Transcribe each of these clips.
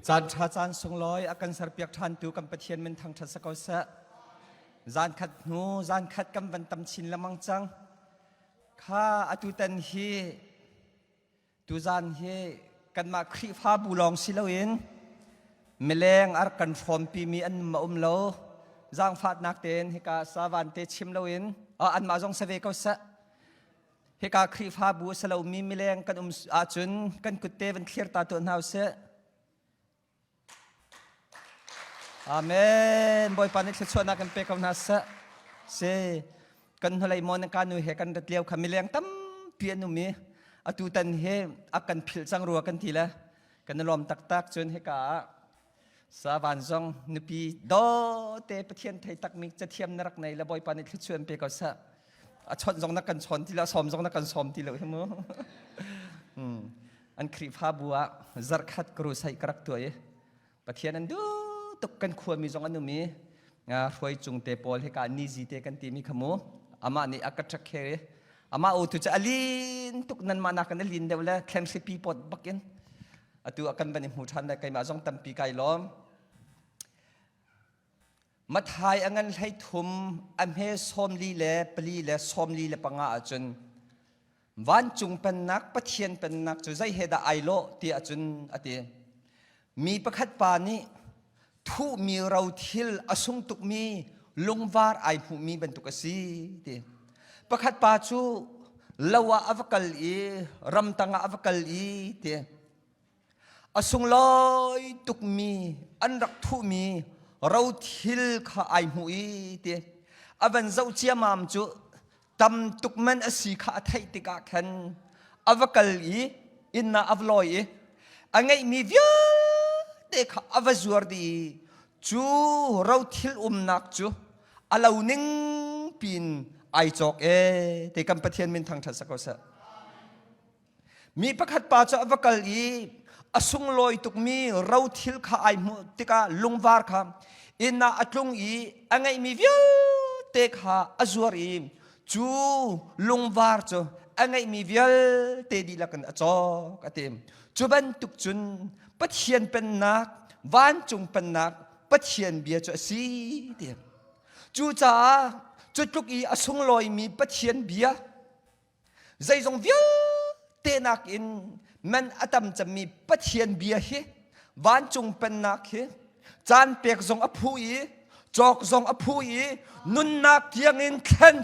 Caan ṭha caan sunglawi a kan serpiak ṭhantu kan Pathian min thangṭhat si ko seh. Zan khat hnu zan khat kan van tam chin lengmang cang. Kha atutan hi tuzan hi kanmah Khrihfabu lawng si loin mileng a rak kan hrawmpimi an um a um lo. Zaangfahnak tein hika savan te chim loin anmah zong si ve ko seh. Hika Khrihfabu a si lomi mileng kan um ahcun kan kutte van thlir ta tuah hna usih. Amen. Bawipa nih thluachuahnak kan pe ko hna seh. Si kan hnulei maw na ka nu he kan rat lio kha mileng tampi an um i atu tan hi a kan philh cang rua kan ti le kan i lawm taktak cun hika ah savan zong nupi dawte Pathian thei takmi cathiam na rak nei le Bawipa nih thluachuah an pe ko seh. A chawnh zong na kan chawn ti lo, sawm zong na kan sawm ti lo hi mu. An Khrihfabu ah zarkhat crusade ka rak tuah i Pathian an duh tuk kan khuami zong an um i hruai cung te pawl hika nizi te kan timi kha mu amah nih a ka ṭak kher i amah u tu cu a lin tuk nan mah nakin a lin deuh le thleng hripi pot bakin atu a kan van i hmu ṭhan le keimah zong tampi kai lawm Mathai a ngan 13 a hme 44 le 45 ahcun vancung pennak Pathian pennak cu zei he dah ai lawh ti ahcun a ti. Mi pakhat pa nih thuhmi rothil a sung tukmi lungvar ai hmuhmi bantuk a si ti. Pakhat pa cu lo ah a va kal i ramtang ah a va kal i ti. A sunglawi tukmi an rak thuhmi rothil kha ai hmuh i ti a van zoh ciamam cu tam tuk man a si kha a theih tikah khan a va kal i inn ah a va lawi i a ngeihmi vialte kha a va zuar dih i cu rothil umnak cu a lo ning piin ai cawk ee ti kan Pathian min thangṭhat sak ko seh. Mi pakhat pa cu a va kal i a sunglawi tukmi rothil kha ai hmuh tikah lungvar kha inn ah a tlung i a ngeihmi vialte kha a zuar i cu lungvar cu a ngeihmi vialte dihlak in a cawk a ti. Cu bantuk cun Pathian pennak, vancung pennak, Pathian bia cu a si ti. Cucaah cu tluk i a sunglawimi Pathian bia Zeizong vialte nakin man a tam cemmi Pathian bia hi vancung pennak hi caan pek zong a phu i cawk zong a phu i nunnak tiangin thlen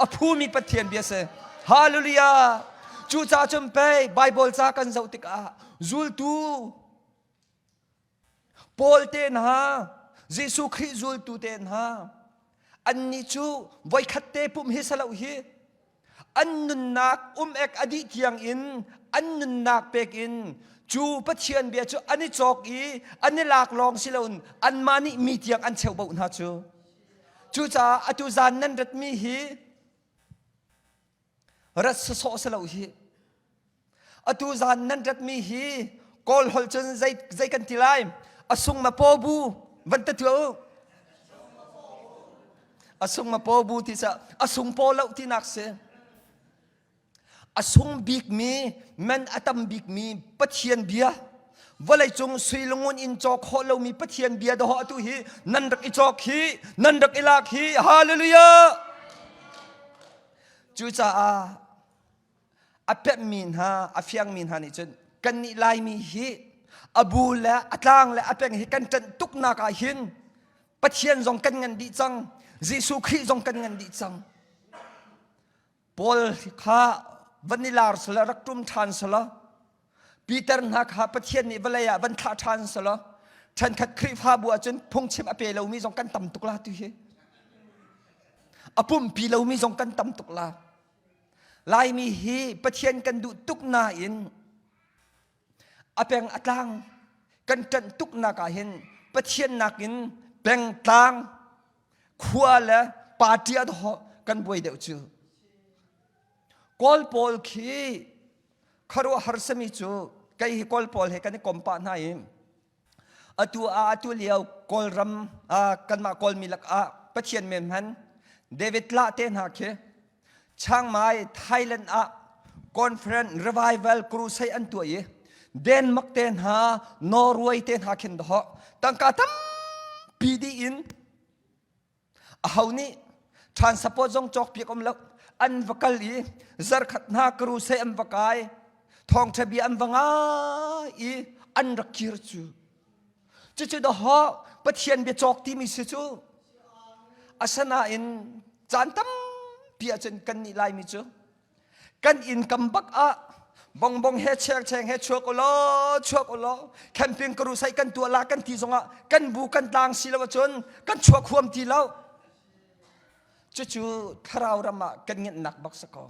a phumi Pathian bia si. Hallelujah! Cucaah cun pei Bible ca kan zoh tikah zultu Paul te hna, Jesuh Khrih zultu te hna, annih cu voikhat te pumh hi salo hi an nunnak um ek a dih tiang in an nunnak pek in cu Pathian bia cu an i cawk i an i lak lawng si loin anmah nih mi tiang an cheuhboh hna cu. Cucaah atu zan nan ratmi hi rat sawsawh si lo hi atu zan nan ratmi hi kawl holh cun zei zei kan ti lai a sung ma paw bu van ta tuah u a sung ma paw bu ti ca a sung paw lo ti nak si a sung bik mi man a tam bik mi pathian bia vawlei cung sui lungun in cawk khawh lomi pathian bia dawh atu hi nan rak i cawk hi nan rak i lak hi hallelujah Cucaah a pemhmi hna, a fiangmi hna nih cun kannih Laimi hi a bu le a tlang le a peng hi kan ṭanh tuknak ah hin Pathian zong kan ngan dih cang, Jesuh Khrih zong kan ngan dih cang. Paul kha van i lar sala rak ṭum ṭhan sala Peter hna kha Pathian nih vawlei ah van thlah ṭhan selaw ṭhenkhat Khrihfabu ahcun phungchim a pe lomi zong kan tam tuk la tu hi. A pumpi lomi zong kan tam tuk la. Laimi hi Pathian kan duh tuk nain a peng a tlang kan ṭanh tuk nak ah hin Pathian nakin pengtlang khua le party a kan buai deuh cu. Kawl pawl khi khuaruahhar sami cu kei hi Kawl pawl he kan i kom pah hna i atu ah atu lio Kawlram kanmah Kawlmi lakah Pathian men hman David Lah te hna khi Chiang Mai Thailand ah conference revival crusade an tuah i Denmark te hna, Norway te hna khin dawh tangka tampi dih in aho nih transport zong cawk piak um lo an va kal i zarkhat hna crusade an va kai thawngṭha bia an va ngai i an rak kir cu cucu dawh Pathian bia cawk timi si cu asanain caan tampi ahcun kan nih Laimi cu kan inn kam bak ah bongbong he chengcheng he chuak ulaw chuak ulaw camping crusade kan tuah la kan ti zongah kan bu kan tlang si lo ahcun kan chuak huam ti lo cucu thlarau ram ah kan ngennak bak si ko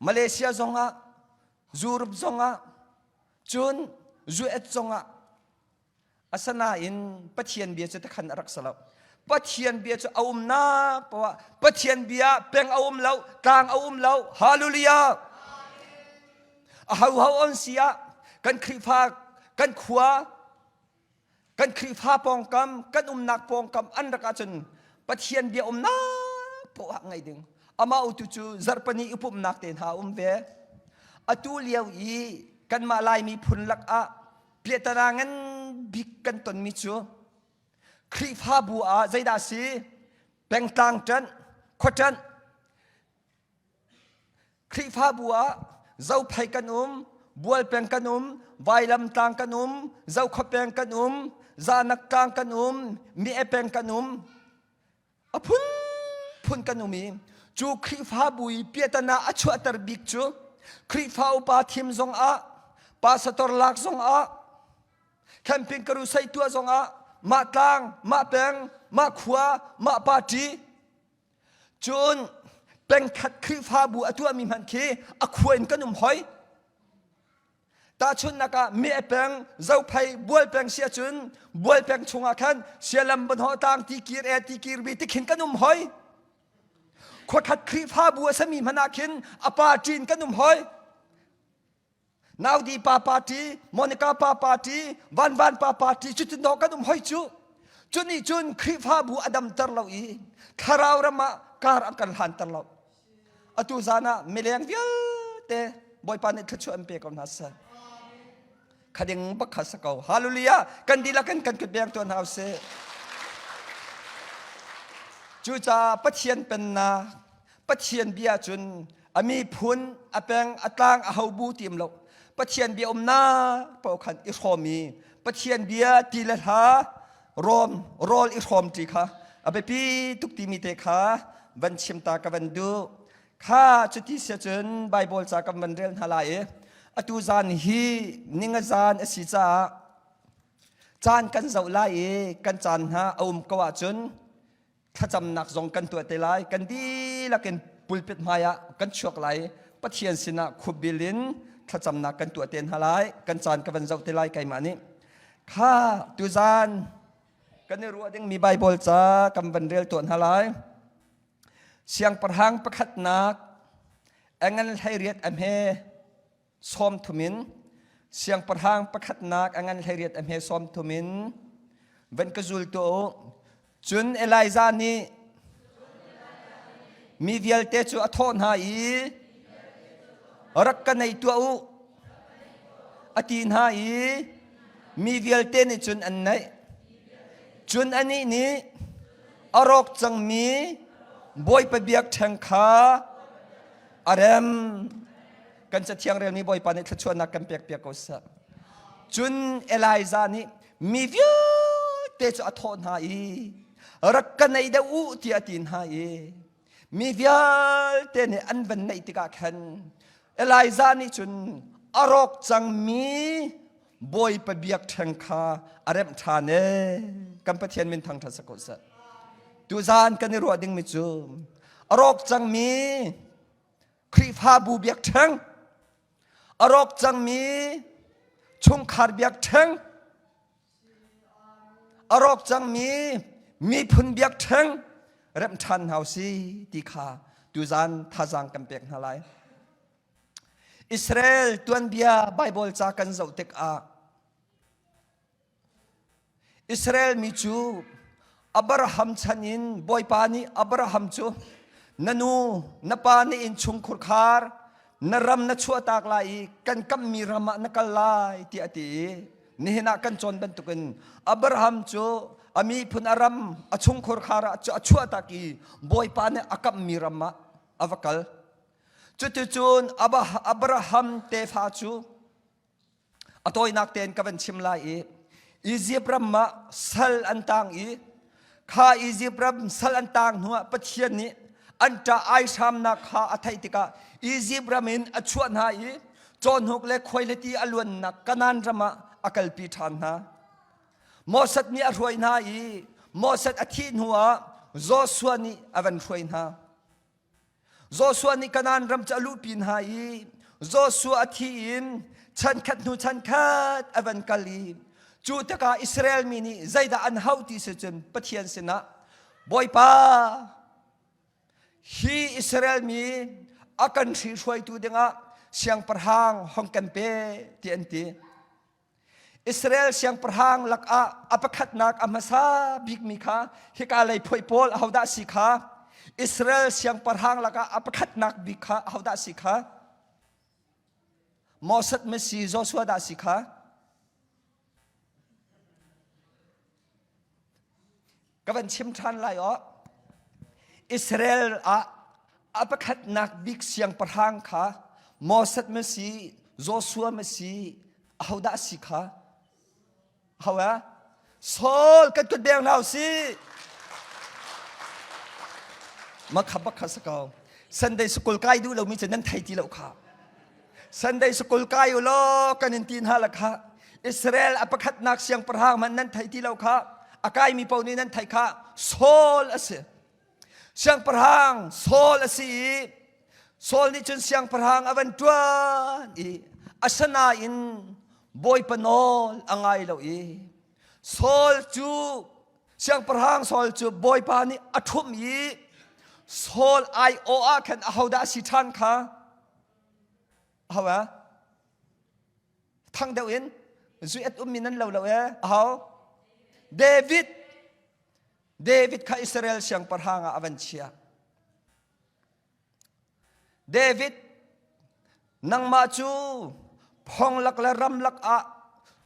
Malaysia zongah Europe zongah cun US zongah Asinain Pathian bia cu takhan a rak si lo. Pathian bia cu a umnak poah Pathian bia peng a um lo, tlang a um lo. Hallelujah! A ho ho on si ah kan Khrihfa kan khua kan Khrihfa pawngkam kan umnak pawngkam an rak ahcun Pathian bia umnak poah ngaih ding. Amah utu cu zarhpani i pumhnak te hna um ve. Atu lio i kanmah Laimi phun lak ah Piahtana ngan bik kan tonmi cu Khrihfabu ah zeidah a si? Pengtlang ṭanh, khua ṭanh. Khrihfabu ah Zophei kan um, Bualpeng kan um, Vailamtlang kan um, Zokhua peng kan um, Zanak tlang kan um, Mi-e peng kan um. A phunphun kan um i cu Khrihfabu i piahtana a chuahter bik cu Khrihfa upa thim zongah pastor lak zongah camping crusade tuah zongah mah tlang mah peng mah khua mah party cun pengkhat Khrihfabu a tuahmi hmanh khi a khua in kan um hoi. Tahchunhnak ah Meh peng, Zophei, Bual peng si ahcun Bual peng chungah khan Sialam Banhawh tlang tikir e tikir bi tikhin kan um hoi. Khuakhat Khrihfabu a sami hmanh ah khin a party in kan um hoi. Naudi pa party, Monica pa party, Van Van pa party cutin dawh kan um hoi cu. Cu nih cun Khrihfabu a damter lo i thlarau ram ah kar an kan hlanter lo. Atu zan ah mileng vialte Bawipa nih thluachuah an pe ko hna seh. Khading bak kha sa ko. Hallelujah. Kan dihlak in kan kut beng tuan hau sih. Cucaah Pathian pennak, Pathian bia cun a miphun, a peng, a tlang, a hobu tim lo. Pathian bia umnak paoh khan i hrawm i Pathian bia ti le hla rawm rawl i hrawm ṭi kha a biapi tuk timi te kha van chim ta ka van duh kha cuti sia cun Bible ca kan van rel hna lai i atu zan hi ninga zan a si caah caan kan zoh lai i kan caan hna a um ko ahcun thlacamnak zong kan tuah te lai kan dihlak in pulpit hmai ah kan chuak lai Pathian sinah khupbil in thlacamnak kan tuah te hna lai kan caan ka van zoh te lai keimah nih kha tuzan kan i ruah dingmi Bible ca kan van rel tuah hna lai siangpahrang pakhatnak engan 18 a hme 30 in siangpahrang pakhatnak a ngan 18 a hme 30 in van ka zul tuah u. Cun Elijah nih mi vialte cu a thawh hna i rak ka nei tuah u a ti hna i mi vialte nih cun an naih. Cun anih nih a rawk cangmi Bawipa biakṭheng kha a rem kan cathiang relmi bawipa nih thluachuahnak kan pek piak ko seh cun Elijah nih mi vialte cu a thawh hna i rak ka nei deuh u tiah a ti hna i mi vialte nih an van neih tikah khan Elijah nih cun a rawk cangmi Bawipa biakṭheng kha a remh ṭhan ee kan Pathian min thangṭhat sak ko seh tuzaan kan i ruah dingmi cu a rawk cangmi Khrihfabu biakṭheng a rawk cangmi chungkhar biakṭheng a rawk cangmi miphun biakṭheng remh ṭhan hna si ti kha tuzaan thazaang kan pek hna lai Israel tuanbia Baibal ca kan zoh tikah Israel mi cu Abraham chan in Bawipa nih Abraham cu na nu na pa na innchungkhur khar. Na ram na chuahtak lai i kan kammi ram ah na kal lai tiah a ti i nihin ah kan cawn bantukin Abraham cu a miphun a ram a chungkhur khar ah a chuahtak i Bawipa nih a kammi ram ah a va kal. Cuticun Abraham tefa cu A tawinak tein ka van chim lai i Izipt ram ah sal an tang i kha Izipt ram sal an tang hnuah Pathian nih an ṭah ai hramnak kha a theih tikah Izipt ram in a chuah hna i cawhnuk le khuaileti a luannak Kanaan ram ah a kalpi ṭhan hna. Moses nih a hruai hna i Moses a thih hnuah Joshua nih a van hruai hna. Joshua nih Kanaan ram cu a luhpi hna i Joshua a thi in chankhat hnu chankhat a van kal i cu tikah Israel mi nih zeidah an hauh ti si cun Pathian sinah Bawipa hi Israel mi a kan hrihruaitu dingah siangpahrang hong kan pe ti an ti. Israel siangpahrang lakah a pakhatnak a hmasa bikmi kha hika lei phoih pawl ahodah si kha Israel siangpahrang lakah a pakhatnak bik kha ahodah si kha Moses Messi Joshua dah si kha Ka van chim ṭhan lai aw. Israel ah a pakhatnak bik siangpahrang kha Moses ma si, Joshua ma si, ahodah si kha? Ho ah? Saul kan kut beng hna si. Makha bakha sa ko. Sunday school kai duh lomi cu nan thei ti lo kha. Sunday school kai u law kan in ti hna la kha. Israel a pakhatnak siangpahrang hmanh nan thei ti lo kha. A kaimi paoh nih nan theih kha Saul a si. Siangpahrang Saul a si i Saul nih cun siangpahrang a van ṭuan i asinain Bawipa nawl a ngai lo i Saul cu Siangpahrang Saul cu Bawipa nih a ṭhumh i Saul aiawh ah khan ahodah a si ṭhan kha? Aho ah? Thang deuh in zuet ummi nan lo lo ee. Aho? David. David kha Israel siangpahrang ah a van chiah. David, nangmah cu phonglak le ramlak ah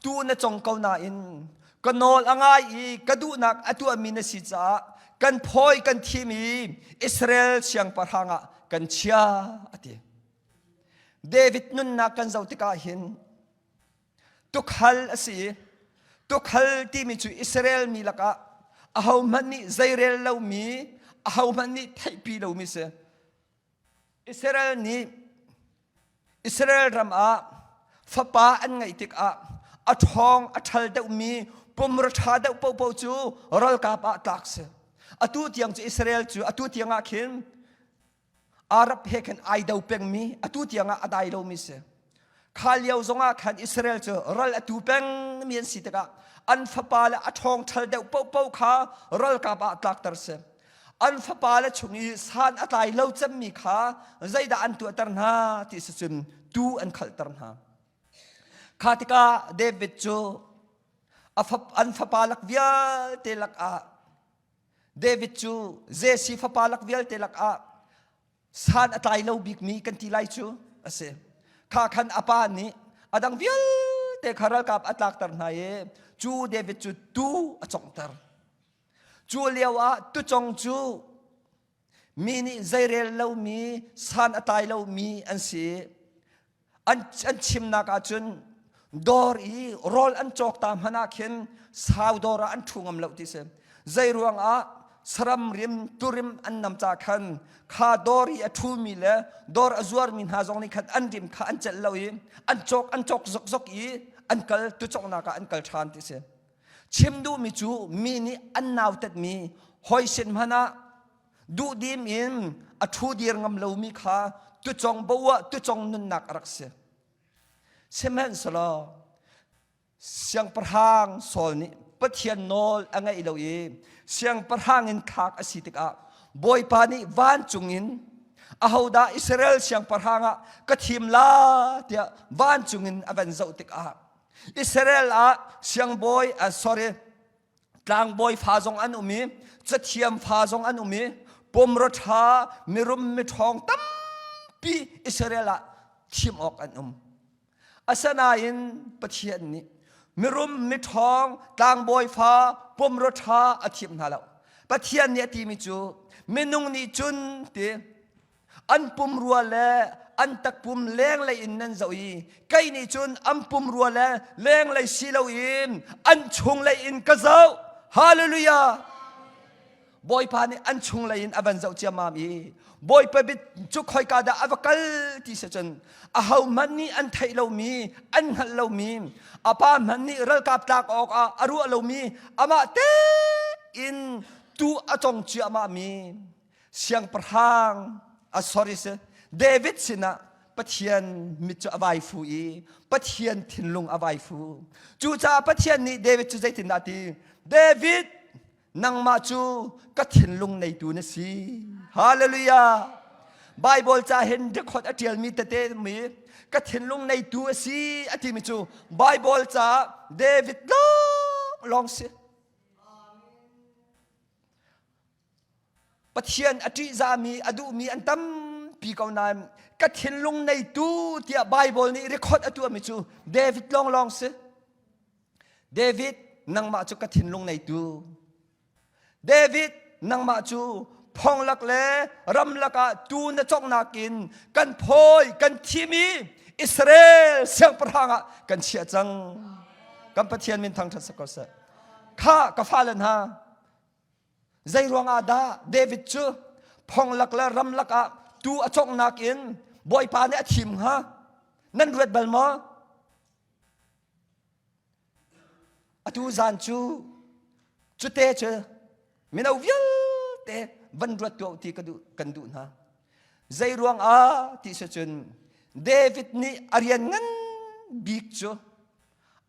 tuu na cong ko nain ka nawl a ngai i ka duhnak a tuahmi na si caah kan phawi kan thim i Israel siangpahrang ah kan chia a ti. David nunnak kan zoh tikah hin Tukhal a si i tukhal timi cu Israel mi lakah ahohmanh nih zeirel lomi, ahohmanh nih theihpi lomi si. Israel nih Israel ram ah fapa an ngeih tikah a ṭhawng a ṭhal deuhmi pumra ṭha deuh paohpaoh cu ralkap ah tlak si. Atu tiang cu Israel cu atu tiang ah khin Arab he khan ai do pengmi atu tiangah a dai lomi si. Kha lio zongah khan Israel cu ral a tu pengmi an si tikah an fapa le a ṭhawng ṭhal deuh paohpaoh kha ralkap ah tlakter si. An fapa le chung i san a tlai lo cemmi kha zeidah an tuahter hna ti si cun tuu an khalhter hna. Kha tikah David cu an fapa lak vialte lakah David cu Jesse fapa lak vialte lakah san a tlai lo bikmi kan ti lai cu a si. Kha khan a pa nih a dang vialte kha ralkap a tlakter hna i cu David cu tuu a conghter. Cu lio ah tucong cu mi nih zeirel lomi san a tlai lomi an si. An, an chimnak ahcun dawr i rawl an cawk ta hmanh ah khin sau dawr ah an ṭhu ngam lo ti si. Zei ruangah saram rim turim an nam ca khan kha dawr i a ṭhumi le dawr a zuarmi hna zong nih khan an rim kha an celh lo i an cawk an cawk zokzok i an kal tucawknak ah an kal ṭhan ti si. Chim duhmi cu mi nih an nautatmi hoi sin hmanh ah duhdim in a ṭhu dir ngam lomi kha tucong bo ah tucong nunnak a rak si. Sihmanhsehlaw siangpahrang Saul nih Pathian nawl a ngaih lo i siangpahrang in thlak a si tikah Bawipa nih vancung in ahodah Israel siangpahrang ah ka thim la tiah vancung in a van zoh tikah Israel ah siangbawi uh, sorry tlangbawi fa zong an um i cathiam fa zong an um i pumraw ṭha mirum miṭhawng tampi Israel ah. thim awk an um. Asinain Pathian nih mirum miṭhawng tlangbawi fa pumrua ṭha a thim hna lo. Pathian nih a timi cu minung nih cun ti an pumrua le an takpum lenglei in nan zoh i kei nih cun an pumrua le lenglei si loin an chunglei in ka zoh. Hallelujah! Bawipa nih an chunglei in a van zoh ciammam i Bawipa bit cu khoika dah a va kal ti si cun ahohmanh nih an theih lomi an hngalh lomi a pa hmanh nih ralkap tlak awkah a ruah lomi amah tein tu a cong ciahmah mi siangpahrang a sorry si David sinah Pathian mit cu a vai fu i Pathian thinlung a vai fu cucaah Pathian nih David cu zeitindah ti David nangmah cu ka thinlung neitu na si hallelujah Bible ca hin record a ṭialmi tete mi ka thinlung neitu a si a timi cu Bible ca David lawng lawng si Pathian a ṭihzahmi a duhmi an tampi ko nain ka thinlung neitu tiah Bible nih record a tuahmi cu David lawng lawng si David nangmah cu ka thinlung neitu David nangmah cu phonglak le ramlak ah tu na cawknak in kan phawi kan thim i Israel siangpahrang ah kan chiah cang kan Pathian min thangṭhat sak ko seh kha ka fale hna zei ruangah dah David cu phonglak le ramlak ah tu a cawknak in Bawipa nih a thim hnga nan ruat bal maw Atu zan cu cute cu mino vialte van ruat tuah ti ka duh kan duh hna. Zei ruang ah ti si cun David nih a rian ngan bik cu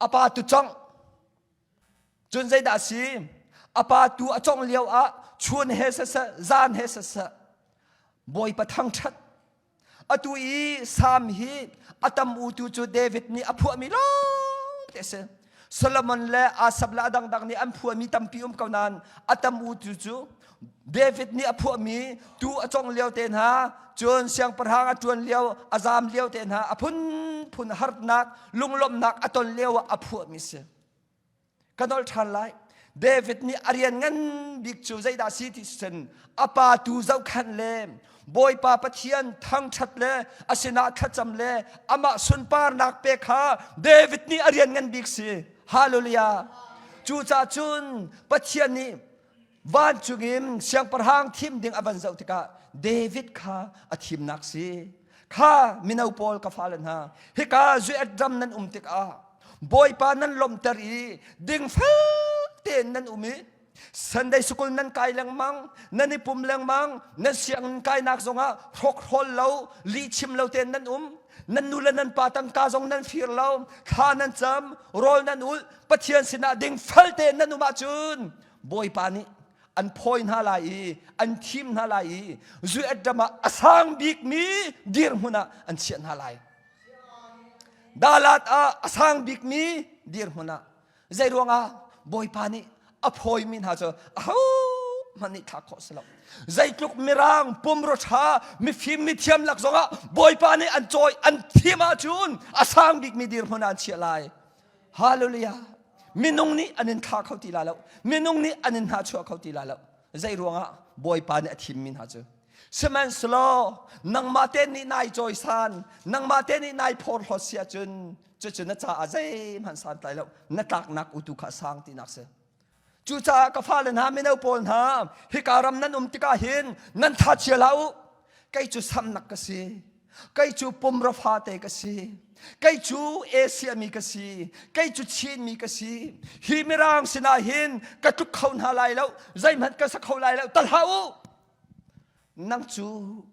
a pa tu congh cun zeidah a si a pa tu a congh lio ah chun he siseh zan he siseh Bawipa thangṭhat Atu i Salm hi a tam utu cu David nih a phuahmi lawng te a si. Solomon le Asaph le a dangdang nih an phuahmi tampi um ko nain a tam utu cu David nih a phuahmi tu a cong lio te hna, cun siangpahrang a ṭuan lio, a zaam lio te hna, a phunphun harnak, lunglawmhnak a ton lio ah a phuahmi si. Ka nolh ṭhan lai. David nih a rian ngan bik cu zeidah si ti cun a pa tu zohkhenh le Bawipa Pathian thangṭhat le a sinah thlacam le amah sunparnak pe kha David nih a rian ngan bik si. Hallelujah. Cucaah cun Pathian nih vancung in siangpahrang thim ding a van zoh tikah David kha a thimnak si. Kha mino pawl ka fale hna hika Zuet ram nan um tikah Bawipa nan lawmhter i dingfel tein nan um i Sunday school nan kai lengmang, nan i pum lengmang, nan sianginn kainak zongah hrokhrawl lo, lihchim lo tein nan um, nan nu le nan pa tangka zong nan fir lo, thla nan cam, rawl nan ulh, Pathian sinah dingfel tein nan um ahcun Bawipa nih an phawi hna lai i an thim hna lai i Zuet ram ah a sang bikmi dirhmun ah an chiah hna lai. Dalat ah a sang bikmi dirhmun ah zei ruangah Bawipa nih a phawimi hna cu ahohmanh nih thlak khawh si lo. Zeitluk mirang pumrua ṭha mifim mithiam lak zongah Bawipa nih an cawi an thim ahcun a sang bikmi dirhmun ah an chiah lai. Hallelujah. Minung nih an in thla kho ti la lo. Minung nih an in hnahchuah kho ti la lo. Zei ruangah Bawipa nih a thimmi hna cu. Sihmanhsehlaw nangmah te nih nai cawisan, nangmah te nih nai phorhlawt si ahcun cucu na caah zeihmanh santlai lo. Na tlaknak utu kha a sang tinak si. Cucaah ka fale hna mino pawl hna hika ram nan um tikah hin nan tha chia hlah u. Kei cu samnak ka si. Kei cu pumra fate ka si. Kei cu Asia mi ka si. Kei cu Chin mi ka si. Hi mirang sinah hin ka tluk kho hna lai lo. Zeihmanh ka sa kho lai lo. Tal hlah u. Nang cu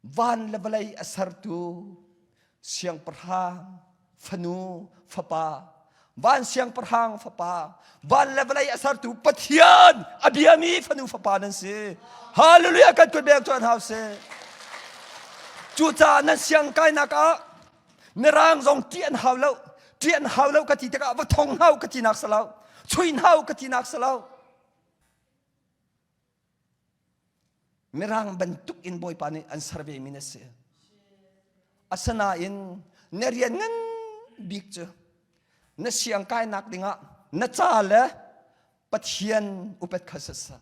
van le vawlei a sertu siangpahrang fanu fapa van siangpahrang fapa van le vawlei a sertu Pathian a biami fanu fapa nan si hallelujah kan kut beng tuan hau si cucaah nan siang kainak ah mirang zong ṭih an hau lo ṭih an hau lo ka ti tikah va thong hau ka ti nak si lo chuin hau ka ti nak si lo Mirang bantuk in Bawipa nih an ser ve mi na si. Asinain na rian ngan bik cu na siang kainak dingah na ca le Pathian upat kha siseh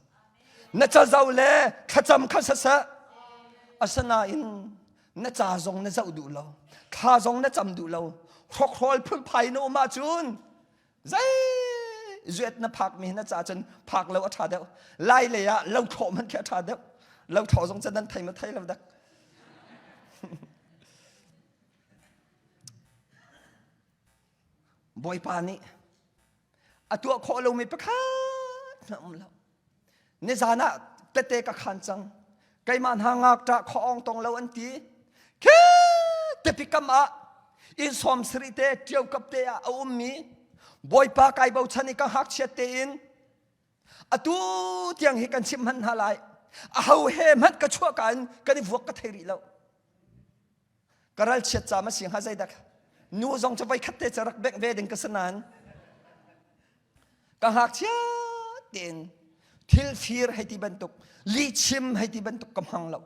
na ca zoh le thlacam kha siseh asinain na ca zong na zoh duh lo thla zong na cam duh lo hrokhrawl phunphai na um ahcun zei zuet na phak mi na ca cun phak lo a ṭha deuh lai lei ah lo thlawh hmanh khi a ṭha deuh lo thlawh zong cu nan thei ma thei lo dak Bawipa nih a tuah khawh lomi pakhat hmanh um lo nizan ah tete ka khan cang keimah hna ngakṭah khuaawng tong lo an ti khi tepi kam ah inn sawm sarih te ṭio kap te ah a ummi bawipa kai bochan i ka ngakchiat tein atu tiang hi kan chimh hmanh hna lai aho he hmanh ka chuah ka in kan i vuak ka thei rih lo Ka ralchiat caam a si hnga zeidak. Nu zong cu voikhat te cu rak bengh ve ding ka si nain ka ngakchia tein thil fir hei ti bantuk lihchim hei ti bantuk ka hmang lo.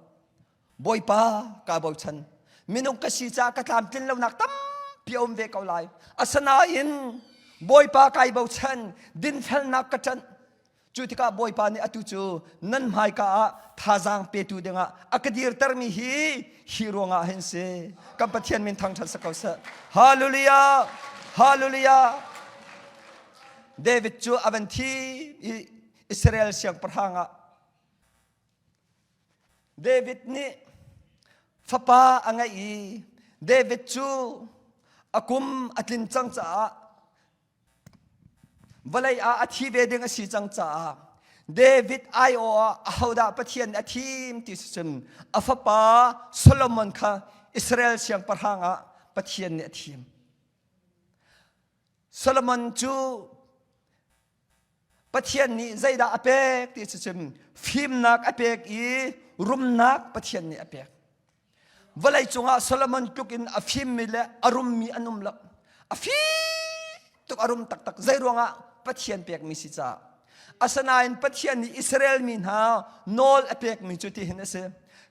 Bawipa kaa bochan. Minung ka si caah ka tlamtlin lonak tampi a um ve ko lai. Asinain Bawipa kai bochan dinfelnak ka ṭanh. Cu tikah Bawipa nih atu cu nan hmaika ah thazaang petu dingah a ka dirtermi hi hi ruangah hin si. Kan Pathian min thangṭhat si ko seh. Hallelujah! Hallelujah! David cu a van thi i Israel siangpahrang ah David nih fapa a ngeih i David cu a kum a tlin cang caah Vawlei ah a thi ve ding a si cang caah David aiawh ah ahodah Pathian a thim ti si cun a fapa Solomon kha Israel siangpahrang ah Pathian nih a thim. Solomon cu Pathian nih zeidah a pek ti si cun fimnak a pek i rumnak Pathian nih a pek. Vawlei cungah Solomon tluk in a fimmi le a rummi an um lo. A fim tuk a rum taktak. Zei ruangah Pathian pekmi si caah. Asinain Pathian nih Israel mi hna nawl a pekmi cu tihin a si.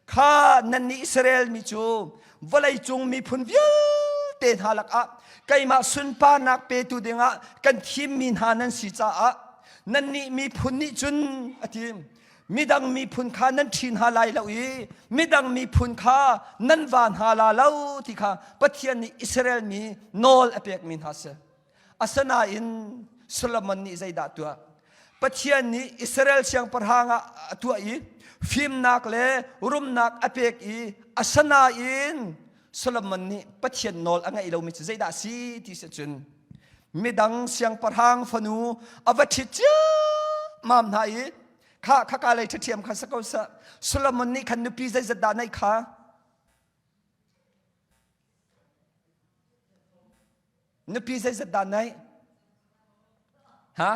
Kha nannih Israel mi cu vawlei cung miphun vialte hna lakah keimah sunparnak petu dingah kan thimmi hna nan si caah nannih miphun nih cun a ti midang miphun kha nan ṭhi hna lai lo i midang miphun kha nan va hna la lo ti kha Pathian nih Israel mi nawl a pekmi hna si. Asinain Solomon nih zeidah tuah? Pathian nih Israel siangpahrang ah a tuah i fimnak le rumnak a pek i asinain Solomon nih Pathian nawl a ngaih lomi cu zeidah a si ti si cun midang siangpahrang fanu a va ṭhit ciammam hna i kha khaka lei ṭhathiam kha sa ko seh Solomon nih khan nupi zeizat dah neih kha nupi zeizat dah neih ha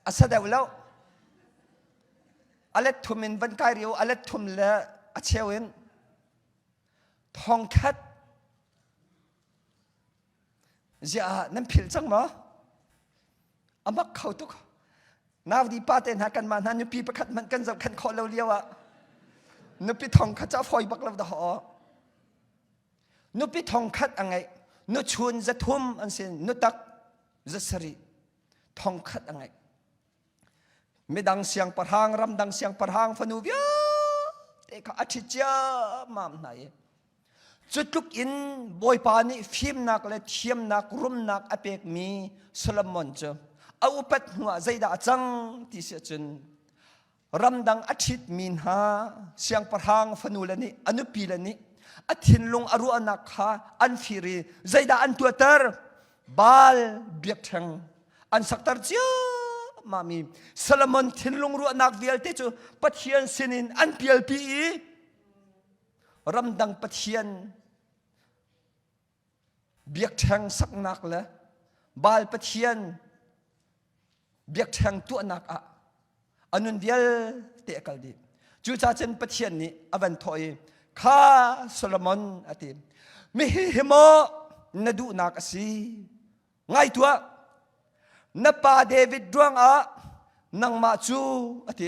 a sa deuh lo a let thum in van kai rio a let thum le a cheu in thongkhat ziah nan philh cang maw a mak kho tuk naudi pa te hna kanmah hna nupi pakhat hmanh kan zohkhenh khawh lo lio ah nupi thong khat cu a fawi bak lo dah nupi thong khat a ngeih nu chun zathum an si nu tak zasarih thong khat a ngeih Midang siangpahrang, ramdang siangpahrang fanu vialte kha a ṭhit ciammam hna i cu tluk in Bawipa nih fimnak le thiamnak rumnak a pekmi Solomon cu a upat hnuah zeidah a cang ti si ahcun ramdang a ṭhitmi hna siangpahrang fanule nih a nupile nih a thinlung a ruahnak kha an fir i zeidah an tuahter Baal biakṭheng an sakter ciammami Solomon thinlung ruahnak vialte cu Pathian sinin an pialpi i ramdang Pathian biakṭheng saknak le Baal Pathian biakṭheng tuahnak ah a nun vialte a kal dih. Cucaah cun Pathian nih a van thawh i kha Solomon a ti mihi hi maw na duhnak a si ngai tuah na pa David ruangah nangmah cu a ti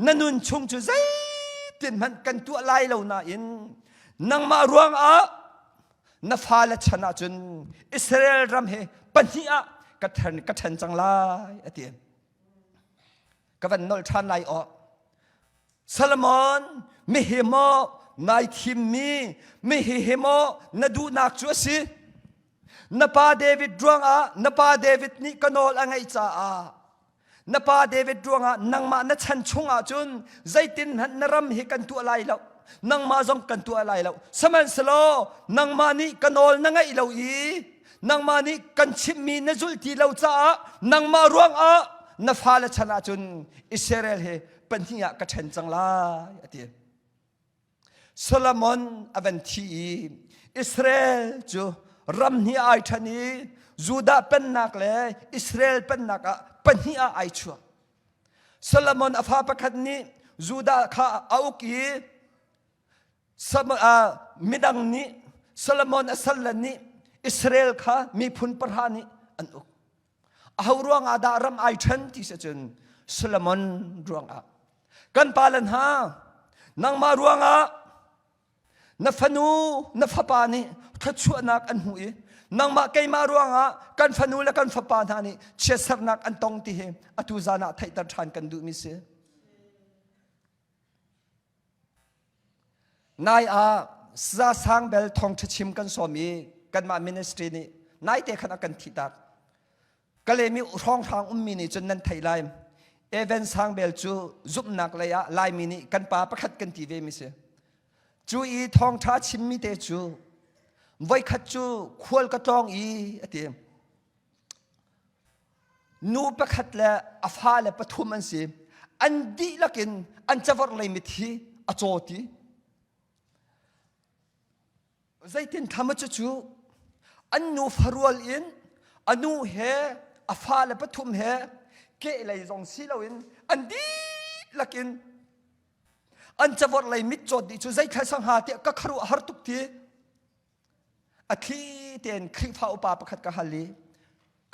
na nun chung cu zeitin hmanh kan tuah lai lo nain. Nangmah ruangah na fale chan ahcun Israel ram he pahnih ah ka ṭhen ka ṭhen cang lai a ti. Ka van nolh ṭhan lai aw. Solomon mihi maw nai thimmi mihi hi maw na duhnak cu a si? Na pa David ruangah na pa David nih ka nawl a ngaih caah na pa David ruangah nangmah na chan chung ahcun zeitin hmanh na ram hi kan tuah lai lo nangmah zong kan tuah lai lo sihmanhsehlaw nangmah nih ka nawl na ngaih lo i nangmah nih kan chimhmi na zulh ti lo caah nangmah ruangah na fale chan ahcun Israel hi pahnih ah ka ṭhen cang lai a ti Solomon a van thi i Israel cu ram hnih ai ṭhan i Judah pennak le Israel pennak ah pahnih ah ai chuak. Solomon a fa pakhat nih Judah kha a uk i midang nih Solomon a salle nih Israel kha miphun pahra nih an uk. Aho ruangah dah ram ai ṭhen ti si cun Solomon ruangah. Kan pale hna, nangmah ruangah na fanu, na fapa nih thluachuahnak an hmuh i nangmah keimah ruangah kan fanu le kan fapa hna nih chiatsernak an tong ti hi atu zan ah theihter ṭhan kan duhmi si. Nai ah Sa Sang Bel thawngṭha chim kan sawm i kanmah ministry nih naite khan a kan thihtak. Kalemi hrawnghrang ummi nih cun nan theih lai. Evan Sang Bel cu zumhnak lei ah Laimi nih kan pa pakhat kan ti ve mi si. Cu i thawngṭha chimmi te cu voikhat cu khual ka tlawng i a ti. Nu pakhat le a fale pathum an si. An dihlak in an cavorh lei mit hi a caw ti. Zeitin thlam cu cu an nu farual in a nu he a fale pathum he kehlei zong si loin an dihlak in an cavorh lei mit cawt dih cu zeithla sangha tiah ka kharuah har tuk ti. A thli tein Khrihfa upa pakhat ka hal i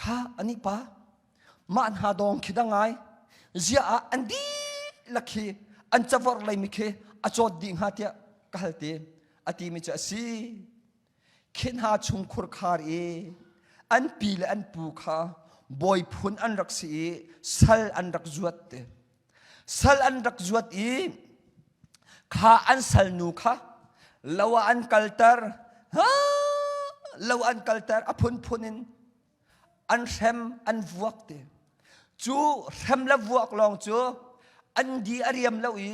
kha anih pa mah hna dawng khi da ngai zia ah an dihlak khi an cavorh leimi khi a cawt dih hnga tiah ka hal te a timi cu a si khi hna chung khurkhar i an pi le an pu kha bawi phun an rak si i sal an rak zuat te Sal an rak zuat i kha an salnu kha lo ah an kalter lo an kalter a phunphun in an hrem an vuak ti cu hrem le vuak lawng cu an di a riam lo i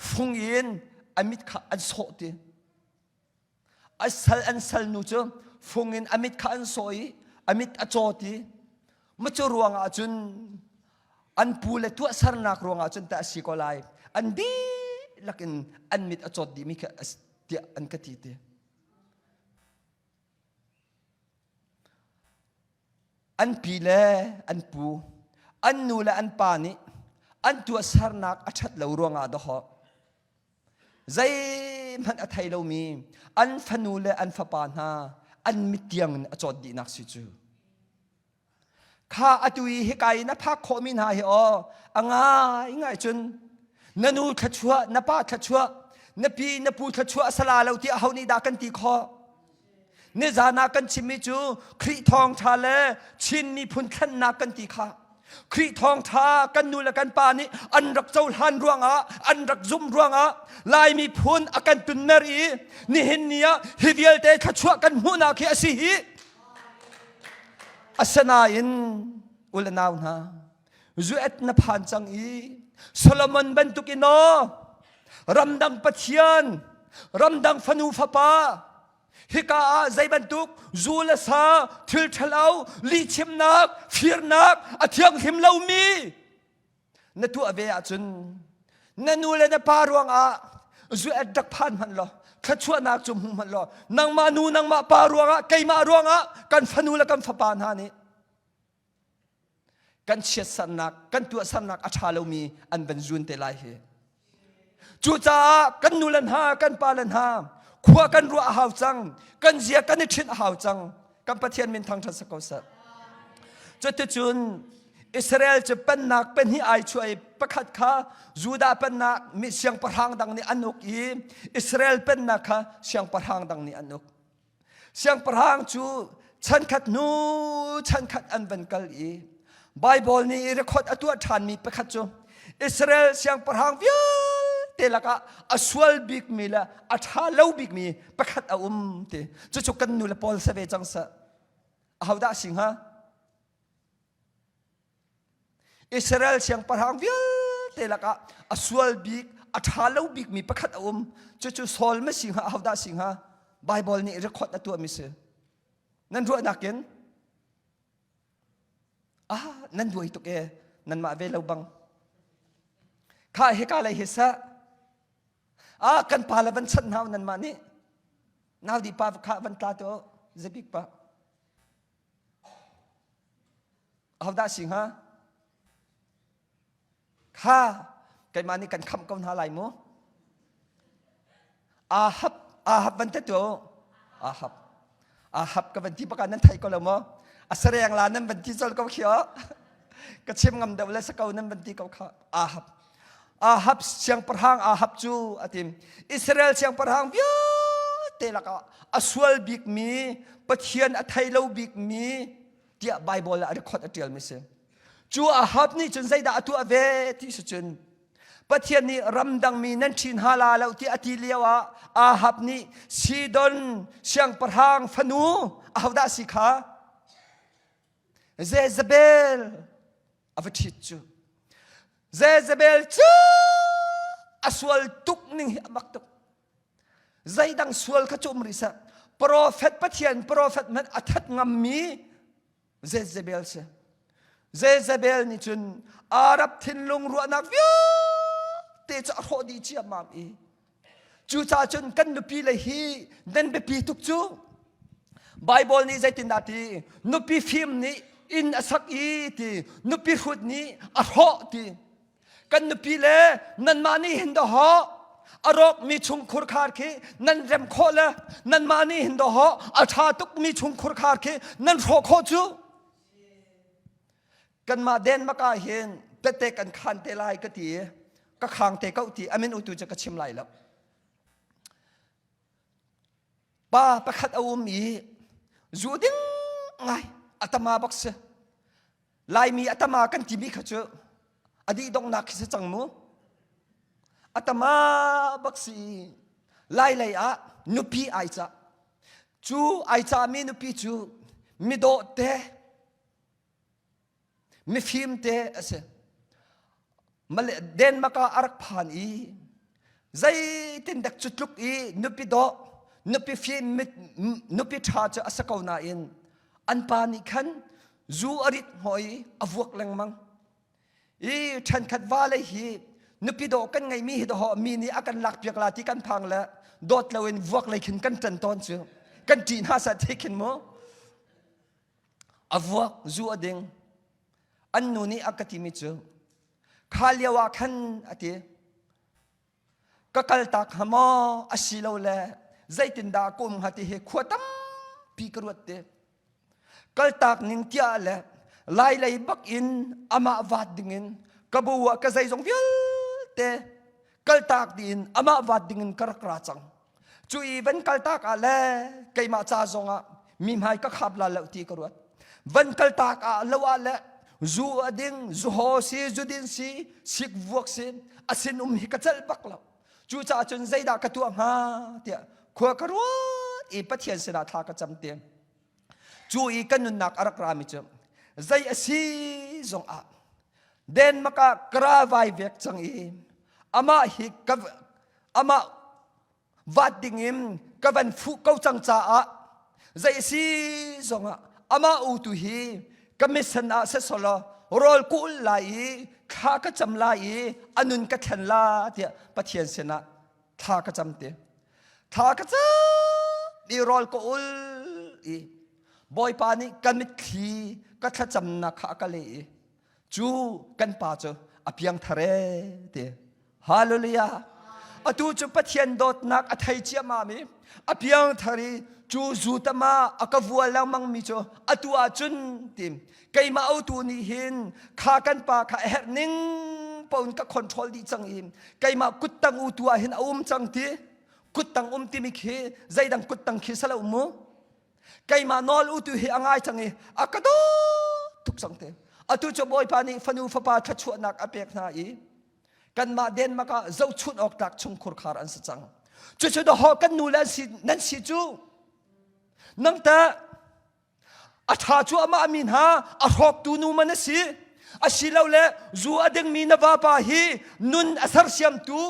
fung in a mit kha an sawh ti A sal an salnu cu fung in a mit kha an sawh i a mit a caw ti. Macu ruangah cun an pu le tuahsernak ruangah cun tah a si ko lai. An dihlak in an mit a cawt dihmi kha tiah an ka ti ti. An pi le an pu, an nu le an pa nih an tuahsernak a ṭhat lo ruangah dawhawh Zeihmanh a thei lomi an fanu le an fapa hna an mit tiang in a cawt dihnak si cu. Kha atu i hika i na phak khawhmi hna hi aw a ngai ngai cun na nu thluachuah na pa thluachuah na pi na pu thluachuah a sala lo ti aho nih dah kan ti khawh Nizan ah kan chimmi cu Khrih thawngṭha le Chin miphun thlennak kan ti kha. Khrih thawngṭha kan nu le kan pa nih an rak cohlan ruangah an rak zumh ruangah Lai miphun a kan tunmer i nihin ni ah hi vialte thluachuah kan hmuhnak hi a si hi. Asinain u le nau hna zuet na phan cang i Solomon bantuk in aw ramdang pathian ramdang fanu fapa hika ah zei bantuk zu le sa thil ṭhalo lihchimnak firnak a thianghlim lomi na tuah ve ahcun na nu le na pa ruangah zu et rak phan hmanh law thluachuahnak cu hmu hmanh law nangmah nu nangmah pa ruangah keimah ruangah kan fanu le kan fapa hna nih kan chiatsernak kan tuahsernak a ṭha lomi an van zun te lai hi cucaah kan nu le hna kan pa le hna khua kan ruah a hau cang kan zia kan i ṭhinh a hau cang kan Pathian min thangṭhat si ko seh cuticun Israel cu pennak pahnih ai chuah i pakhat kha Judah pennak mi siangpahrang dang nih an uk i Israel pennak kha siangpahrang dang nih an uk. Siangpahrang cu chankhat hnu chankhat an van kal i Baibal nih i record a tuah ṭhanmi pakhat cu Israel siangpahrang vialte lakah a sual bikmi le a ṭha lo bikmi pakhat a um ti. Cucu kan nu le pawl si ve cang seh. Ahodah si hnga? Israel siangpahrang vialte lakah a sual bik, a ṭha lo bikmi pakhat a um. Cucu Saul ma si hnga, ahodah si hnga? Baibal nih record a tuahmi si. Nan ruahnak in? Ah, nan duai tuk e. Nanmah ve lo bang. Kha hika lei hi sah. Ah, kan pa le van chanh hna nanmah nih. Nau di pa kha van tla to zabik pa. Ahodah si hnga? Kha keimah nih kan khamh ko hna lai mu. Ahab, Ahab van te tu. Ahab. Ahab ka van ti baka nan thei ko lo maw? A sareng la nan van ti col ko khi Ka chim ngam deuh le sa ko nan van ti ko kha. Ahab. Ahab siangpahrang Ahab cu a tim. Israel siangpahrang vialte lakah a sual bikmi, Pathian a thei lo bikmi tiah Baibal ah a record a ṭialmi si. Cu Ahab nih cun zeidah a tuah ve ti si cun Pathian nih ramdangmi nan ṭhi hna la lo ti a ti lio ah Ahab nih Sidon siangpahrang fanu ahodah si kha Jezebel a va ṭhit cu Jezebel cu a sual tuk ning hi a mak tuk. Zeidang sual kha cu um rih seh. Profet Pathian profet hmanh a that ngammi Jezebel si. Jezebel nih cun Arab thinlung ruahnak vialte cu a hrawh dih ciammam i Cucaah cun kan nupi le hi nan biapi tuk cu. Baibal nih zeitindah ti nupi fim nih inn a sak i ti nupi hrut nih a hrawh ti. Kan nupi le nanmah nih hin dawhawh a rawkmi chungkhur khar khi nan rem khawh le nanmah nih hin dawhawh a ṭha tukmi chungkhur khar khi nan hrawh khawh cu. Kanmah Denmark ah hin tette kan khan te lai ka ti i ka khang te ko ti amin utu cu ka chim lai lo. Pa pakhat a um i zu ding ngai a tama bak si. Laimi a tama kan timi kha cu a dih donghnak khi si cang mu. A tama bak si lai lei ah nupi ai cah. Cu ai cahmi nupi cu midawh te Mifim te a si. Denmark ah a rak phan i zeitin dek cu tluk i nupi dawh, nupi fim, nupi ṭha cu a si ko nain an pa nih khan zu a rit hnawh i a vuak lengmang. I ṭhenkhat vale hi nupi dawh kan ngeihmi hi dawh mi nih a kan lakpiak la ti kan phang le dawt loin vuak lei khin kan ṭan tawn cu. Kan ṭih hna sah ti khin mu. A vuak zu a ding. An nu nih a ka timi cu kha lio ah khan a ti. Ka kaltak hnga maw asilole zeitindah ka um hnga ti hi khua tampi ka ruat te. Kaltak ning tiah le lai lei bak in amah vaat dingin ka bu ah ka zeizong vialte kaltak dih in amah vaat dingin ka rak ra cang. Cu i van kaltak ah le keimah ca zongah mi hmai ka khap la lo ti ka ruat. Van kaltak ah lo ah le zu a ding, zu haw si, zu din si, sik vuak si, a sin um hi ka celh bak lo. Cucaah cun zeidah ka tuah hnga tiah khua ka ruat i Pathian sinah thla ka cam te. Cu i ka nunnak a rak rami cu zei a si zongah Denmark ah ka ra vai vek cang i amah hi ka amah vat dingin ka van fuh ko cang caah zei si zongah amah u tu hi ka mission ah sesolaw rawl ka ul lai i thla ka cam lai i a nun ka thlen la tiah Pathian sinah thla ka cam te thla ka cam i rawl ka ul i Bawipa nih ka mitthli ka thlacamnak kha a ka leh i cu kan pa cu a piangthar ee ti. Hallelujah. Atu cu Pathian dawtnak a thei ciammam i a piangthar i cu zu tama a ka vual lengmang mi cu atu ah cun tim keimah autu nih hin kha kan pa kha a herh ning paun ka control dih cang i keimah kuttang u tu ah hin a um cang ti kuttang um timi khi zeidang kuttang khi salo mu keimah nawl u tu hi a ngai cang i a ka dawt tuk cang te atu cu bawipa nih fanu fapa thluachuahnak a pek hna i kanmah Denmark ah zohchunh awk tlak chungkhur khar an si cang cucu dahawh kan nu le an si nan si cu nang teh a ṭha cu amah mi hna a hrawktu nu man a si asilole zu a dingmi na vapa hi nun a sersiamtu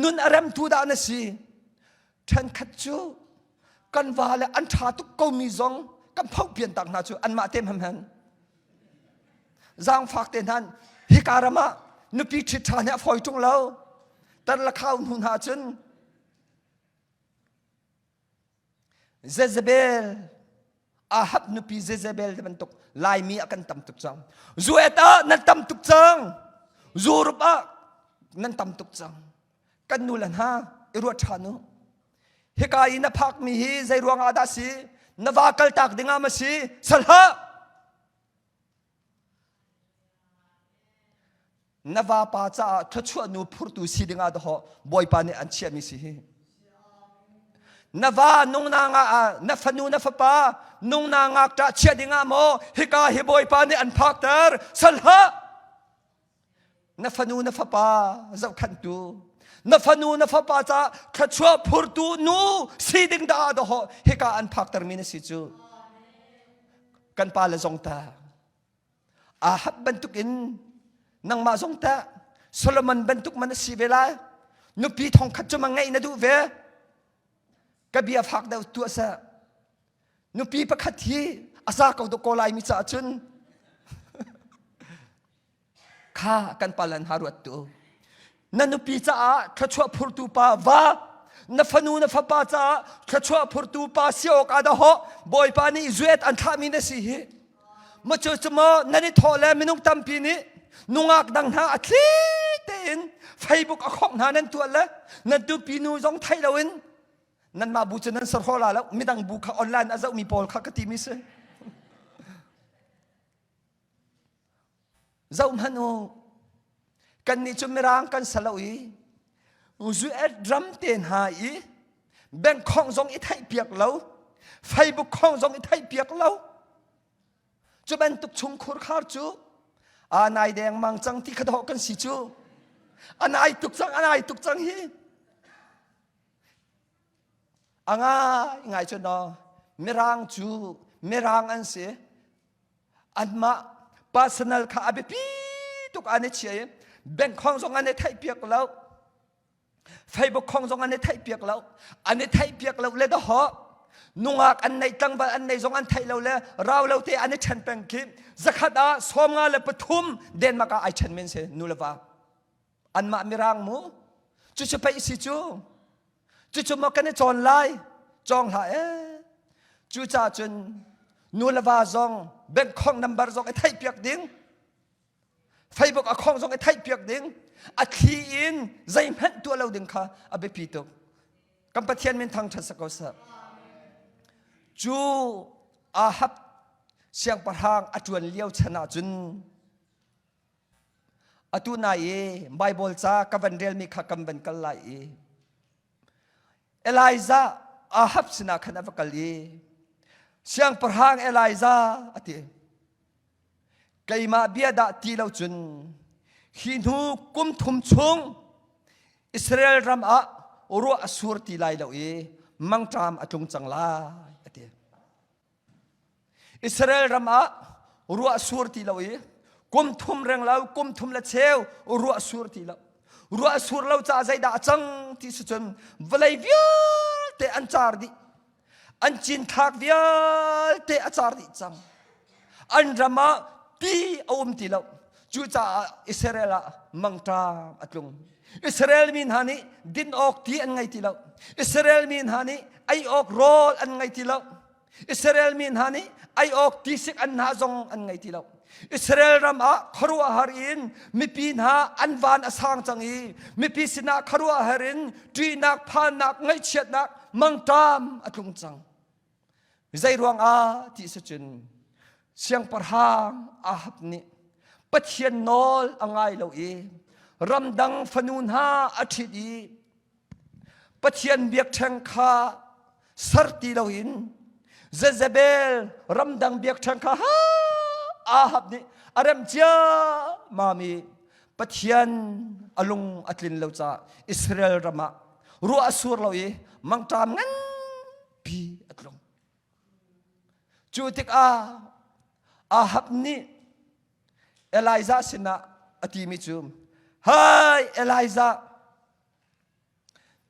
nun a remtu dah na si ṭhenkhat cu kan va le an ṭha tuk komi zong kan phoh pian tak hna cu anmah te hmanh zaangfak te hnan hika ram ah nupi ṭhit ṭha nih a fawi ṭung lo tar la khau hnu hna cun Jezebel Ahab nupi Jezebel te bantuk Laimi ah kan tam tuk cang. Zuet ah nan tam tuk cang. Zurup ah nan tam tuk cang. Kan nu le hna i ruat ṭhan u. Hika i na phakmi hi zei ruang ah dah si? Na va kaltak ding ah ma si? Sal hlah! Na vapa caah thluachuah nu phurtu si dingah dahawh Bawipa nih an chiahmi si hi. Na va nungna nga ah na fanu na fapa nungna ngakṭah chiah dingah maw hika hi Bawipa nih an phakter sal hlah. Na fanu na fapa zohkhanhtu na fanu na fapa caah thluachuah phurtu nu si ding dah dahawh hika an phaktermi na si cu. Kan pa le zong ta Ahab bantukin nangmah zong tah Solomon bantuk man a si ve lai. Nupi thongkhat cu ma ngeih na duh ve. Ka bia fak deuh tuah seh. Nupi pakhat hi a za ko dawh ko lai mi caah cun kha kan palan ha ruat tu. Na nupi caah thluachuah phurtu pa va na fanu na fapa caah thluachuah phurtu pa si awk ah dah Bawipa nih zuet an thlahmi na si hi. Ma cu cu maw nan i thawh le minung tampi nih nungak dang hna a thli tein Facebook a khongh hna nan tuah le nan tupi nu zong theih loin nanmah bu cu nan sarhaw la lo midang bu kha online a zohmi pawl kha ka timi si. Zoh hmanh u, kannih cu Mirang kan sa lo i US ram te hna i bank khong zong i theihpiak lo, Facebook khong zong i theihpiak lo. Cu bantuk chungkhur khar cu a nai dengmang cang ti kha dawh kan si cu. A nai tuk cang, a nai tuk cang hi. A ngai ngai cu no, Mirang cu Mirang an si. Anmah personal kha a biapi tuk an i chia i bank khong zong an i theihpiak lo. Facebook khong zong an i theihpiak lo. An i theihpiak lo le dahawh nungak an nei tlangval an nei zong an theih lo le rau lo te an i ṭhen peng khi zakhat ah 53 Denmark ah ai ṭhen men si nu le va anmah mirang mu cucu pei si cu Cucu maw kan i cawn lai? Cawng hlah ee. Cucaah cun nu le va zong bank khong number zong i theihpiak ding. Facebook a khong zong i theihpiak ding. A thli in zeihmanh tuah lo ding kha a biapi tuk. Kan Pathian min thangṭhat sa ko seh. Cu Ahab siangpahrang a ṭuan lio chan ah cun Atu nai i Baibal ca ka van relmi kha kan van kal lai i Elijah Ahab sinah khan a va kal i siangpahrang Elijah a ti. Keimah bia dah ti lo cun hi hnu kum thum chung Israel ram ah ruah a sur ti lai lo i mangṭam a tlung cang lai a ti. Israel ram ah ruah sur ti lo i kum thum reng lo kum thum le cheu ruah sur ti lo ruah sur lo caah zeidah a cang ti si cun vawlei vialte an car dih an cinthlak vialte a car dih cang an ram ah ti a um ti lo cucaah Israel ah mangṭam a tlung Israel mi hna nih din awk ti an ngei ti lo Israel mi hna nih ei awk rawl an ngei ti lo Israel mi hna nih ei awk tisik an hna zong an ngei ti lo. Israel ram ah khuaruahhar in mipi hna an van a sang cang i mipi sinah khuaruahhar in ṭihnak, phannak, ngaihchiatnak, mangṭam a tlung cang. Zei ruangah ti si cun siangpahrang Ahab nih Pathian nawl a ngai lo i ramdang fanu hna a ṭhit i Pathian biakṭheng kha ser ti loin Jezebel ramdang biakṭheng kha Ahab nih a remh ciammam i Pathian a lung a tlin lo caah Israel ram ah ruah a sur lo i mangṭam nganpi a tlung. Cu tikah Ahab nih Elijah sinah a timi cu, Hai Elijah,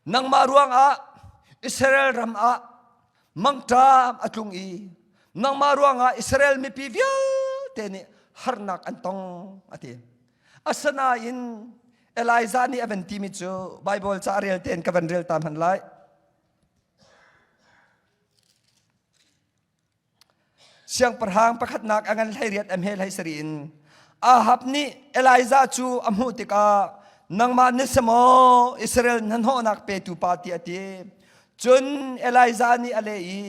Nangmah ruangah Israel ram ah mangṭam a tlung i nangmah ruangah Israel mipi vialte nih harnak an tong a ti. Asinain Elijah nih a van timi cu Baibal ca rel tein ka van rel ta hmanh lai. Siangpahrang pakhatnak a ngan 18 a hme 17 in Ahab nih Elijah cu a hmuh tikah nangmah na si maw Israel hnahnawhnak petu pa tiah a ti. Cun Elijah nih a leh i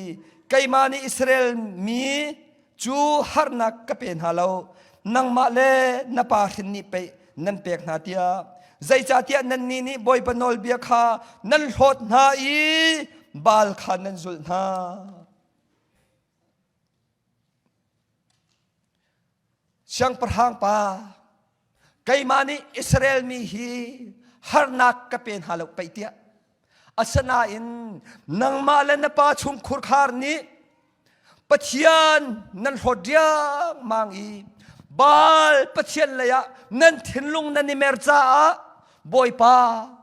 keimah nih Israel mi cu harnak ka pe hna lo nangmah le na pa hrin nih pei nan pek hna tiah zeicahtiah nannih nih Bawipa nawlbia kha nan hlawt hna i Baal kha nan zulh hna. Siangpahrang pa, keimah nih Israel mi hi harnak ka pe hna lo pei tiah. Asinain nangmah le na pa chungkhur khar nih Pathian nan hlawt riangmang i Baal Pathian lei ah nan thinlung nan i mer caah Bawipa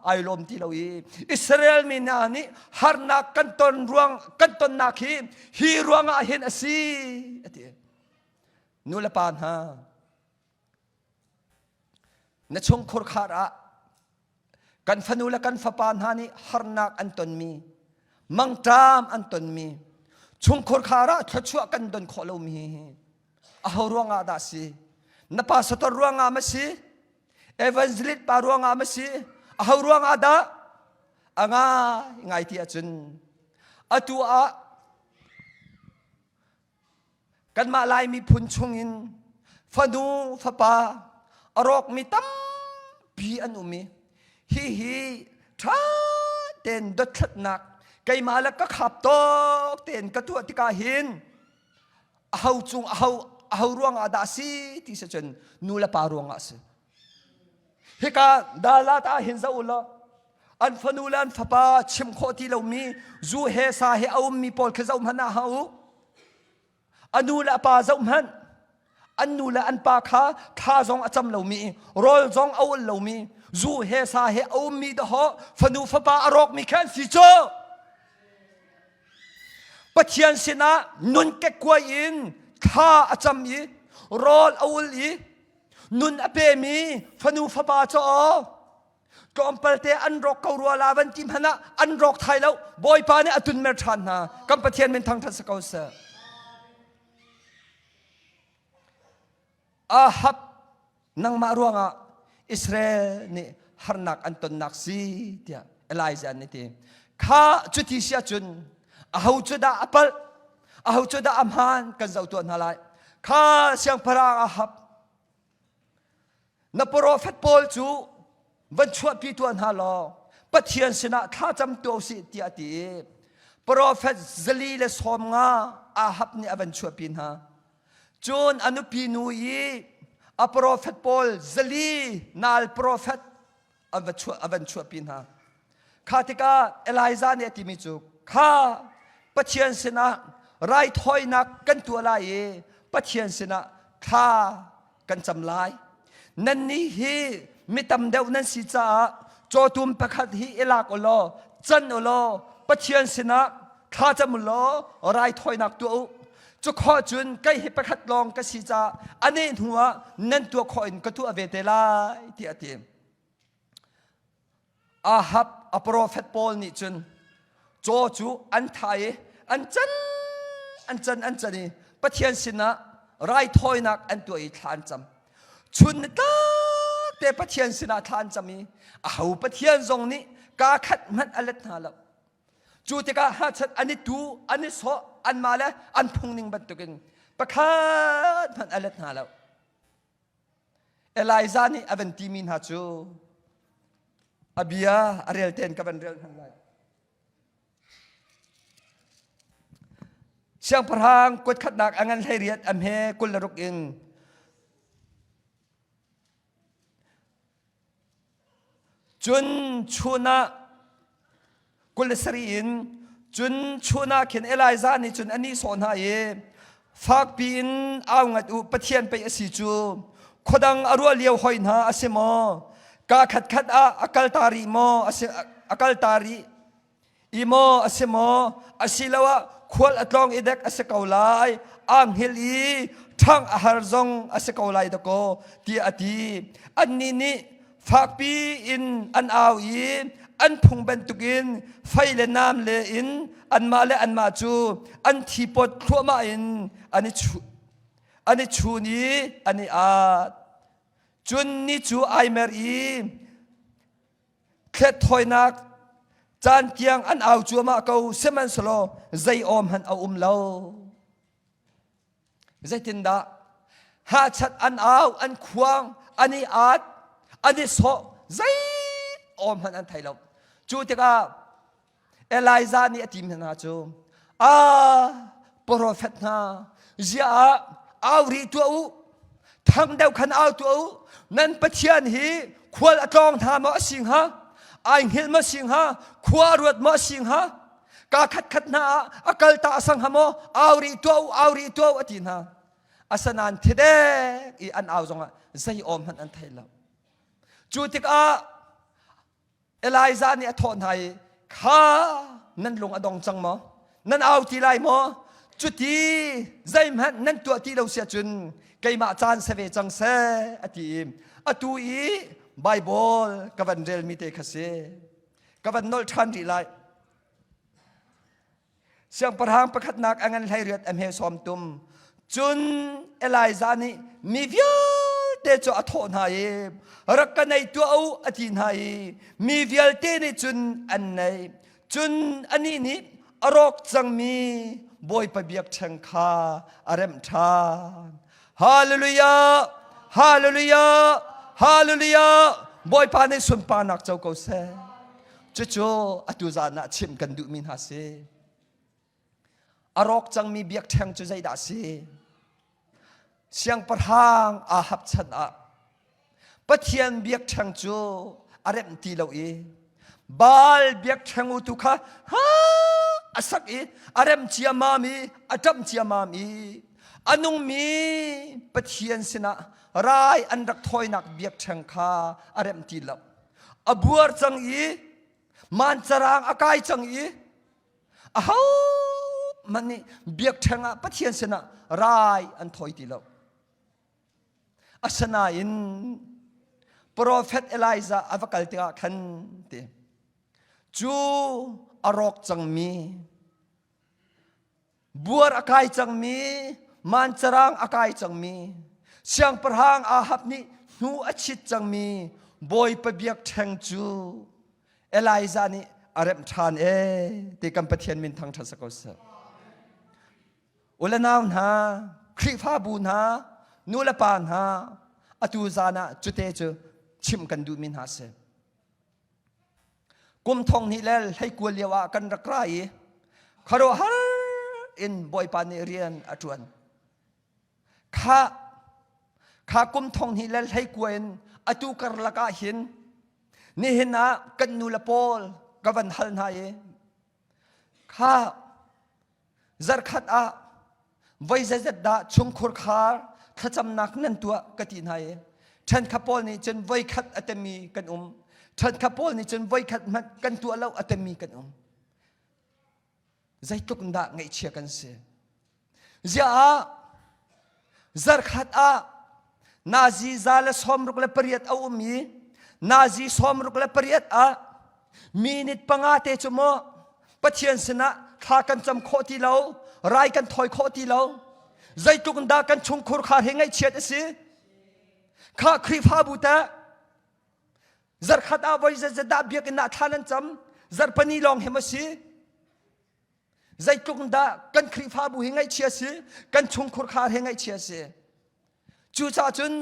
ai lawm ti lo i Israel mi hna nih harnak kan ton ruang kan tonnak hi hi ruangah hin a si a ti. Nu le pa hna na chungkhur khar ah kan fanu le kan fapa hna nih harnak an tonmi mangṭam an tonmi chungkhur khar ah thluachuah kan don khawh lomi hi aho ruangah dah si na pastor ruangah ma si evangelist pa ruangah ma si aho ruangah dah a ngai ngai ti ahcun atu ah kanmah Lai miphun chungin fanu fapa a rawkmi tampi an um i hihi ṭha tein dothlatnak keimah le ka khap tawk tein ka tuah tikah hin aho cung aho aho ruangah dah si ti si cun nu le pa ruangah si hika dalat ah hin zoh u law an fanu le an fapa chim khawh ti lomi zu he sa he a ummi pawl khi zoh hmanh ah ha u a nu le a pa zoh hmanh an nu le an pa kha thla zong a cam lomi rawl zong a ul lomi zu he sa he a ummi dahawh fanu fapa a rawkmi khan si cu Pathian sinah nun kekkuai in thla a cam i rawl a ul i nun a pemi fanu fapa cu aw tlawmpal te an rawk ko rua la van ti hmanh ah an rawk thai lo Bawipa nih a tunmer ṭhan hna kan Pathian min thangṭhat si ko seh Ahab nangmah ruangah Israel nih harnak an tonnak si tiah Elijah nih ti kha cuti si ahcun aho cu dah a palh aho cu dah a hmaan kan zoh tuah hna lai kha siangpahrang Ahab na profet pawl cu van chuahpi tuah hna law Pathian sinah thlacam tuah usih tiah a ti i profet 150 Ahab nih a van chuahpi hna Cun a nupi nu i a profet pawl 400 nal profet an va chuah a van chuahpi hna. Kha tikah Elijah nih a timi cu kha Pathian sinah raithawinak kan tuah lai i Pathian sinah thla kan cam lai. Nannih hi mi tam deuh nan si caah cawtum pakhat hi i lak u law can u law Pathian sinah thla cam u law raithawinak tuah u. Cu khawh cun kei hi pakhat lawng ka si caah a neh hnu ah nan tuah khawh in ka tuah ve te lai tiah a ti. Ahab a profet pawl nih cun caw cu an thah i an can an can an can i Pathian sinah. raithawinak an tuah i thla an cam. Chun ni tak te Pathian sinah thla an cam i aho Pathian zong nih kaa khat hmanh a let hna lo. Cu tikah hachat an i tu, an i sawh, anmah le an phung ning bantukin pakhat hmanh a let hna lo. Elijah nih a van timi hna cu a bia a rel tein ka van rel hna lai. Siangpahrang kuatkhatnak a ngan 18 a hme 26 in cun chun ah 27 in cun chun ah khin Elijah nih cun a nihsawh hna i fakpi in au ngat u Pathian pei a si cu khuadang a ruah lio hoi hna a si maw kaa khatkhat ah a kal ta rih maw a si a kal ta rih I maw a si maw asiloah khual a tlawng i dek a si ko lai aa hngilh i ṭhangh a har zong a si ko lai dakaw tiah a ti annih nih fakpi in an au i an phung bantukin fei le nam le in anmah le anmah cu an thipawt thluahmah in an i chu an i chun i an i at cun ni cu ai mer i Thlet thawinak caan tiang an au cuahmah ko sihmanhsehlaw zei aw hmanh a um lo. Zeitindah hachat an au, an khuang, an i at, an i sawh, zei aw hmanh an thei lo. Cu tikah Elijah nih a tim hna cu ah profet hna ziah ah au rih tuah u thang deuh khan au tuah u nan pathian hi khual a tlawng hna maw a si hnga ai hngilh maw si hnga khua a ruat maw a si hnga ka khat khat hna ah a kal ta a sang hnga maw au rih tuah u au rih tuah u a ti hna asanan thidek i an au zongah zei awm hmanh an thei lo cu tikah Elijah nih a thawh hna i kha nan lung a dong cang maw? Nan au ti lai maw? Cuti zeihmanh nan tuah ti lo si ahcun keimah caan se ve cang seh a ti i atu i Bible ka van relmi te kha si. Ka van nolh ṭhan rih lai. Siangpahrang pakhatnak a ngan 18 a hme sawm tum. Cun Elijah nih mi vialte cu a thawh hna i rak ka nei tuah u a ti hna i mi vialte nih cun an nei. Cun anih nih a rawk cangmi Bawipa biakṭheng kha a remh ṭhan. Hallelujah! Hallelujah! Hallelujah! Bawipa nih sunparnak co ko seh. Cucu atu zan ah chimh kan duhmi hna si. A rawk cangmi biakṭheng cu zeidah a si? Siangpahrang Ahab chan ah Pathian biakṭheng cu a remh ti lo i Baal biakṭheng u tu kha a sak i a rem ciammam i a ṭamh ciammam i a nungmi Pathian sinah rai an rak thawinak biakṭheng kha a remh ti lo. A buar cang i mancarang a kai cang i ahohmanh nih biakṭheng ah Pathian sinah rai an thawi ti lo. Asinain profet Elijah a va kal tikah khan ti cu a rawk cangmi buar a kai cangmi mancarang a kai cangmi siangpahrang Ahab nih hnu a chit cangmi Bawipa biakṭheng cu Elijah nih a remh ṭhan ee ti kan Pathian min thangṭhat sa ko seh. U le nau hna, Khrihfabu hna, nu le pa hna, atu zan ah cute cu chimh kan duhmi hna si. Kum thong hnih le 19 lio ah kan rak ra i khuaruahhar in Bawipa nih rian a ṭuan. Kha kha kum thong hnih le 19 in atu karlak ah hin nihin ah kan nu le pawl ka van hal hna i kha Zarkhat ah voi zeizat dah chungkhur khar thlacamnak nan tuah ka ti hna i ṭhenkhat pawl nih cun voikhat a temi kan um ṭhenkhat pawl nih cun voikhat hmanh kan tuah lo a temi kan um zeitluk in dah ngaihchia kan si ziah ah zarkhat ah nazi 168 a um i nazi 68 ah minute panga te cu maw Pathian sinah thla kan cam khawh ti lo rai kan thawi khawh ti lo. Zeitluk in dah kan chungkhur khar hi ngaihchiat a si? Kha Khrihfabu teh zarkhat ah voi zeizat dah biakinn ah thla nan cam? Zarhpani lawng hi maw si? Zeitluk in dah kan Khrihfabu hi ngaihchia si? Kan chungkhur khar hi ngaihchia si? Cucaah cun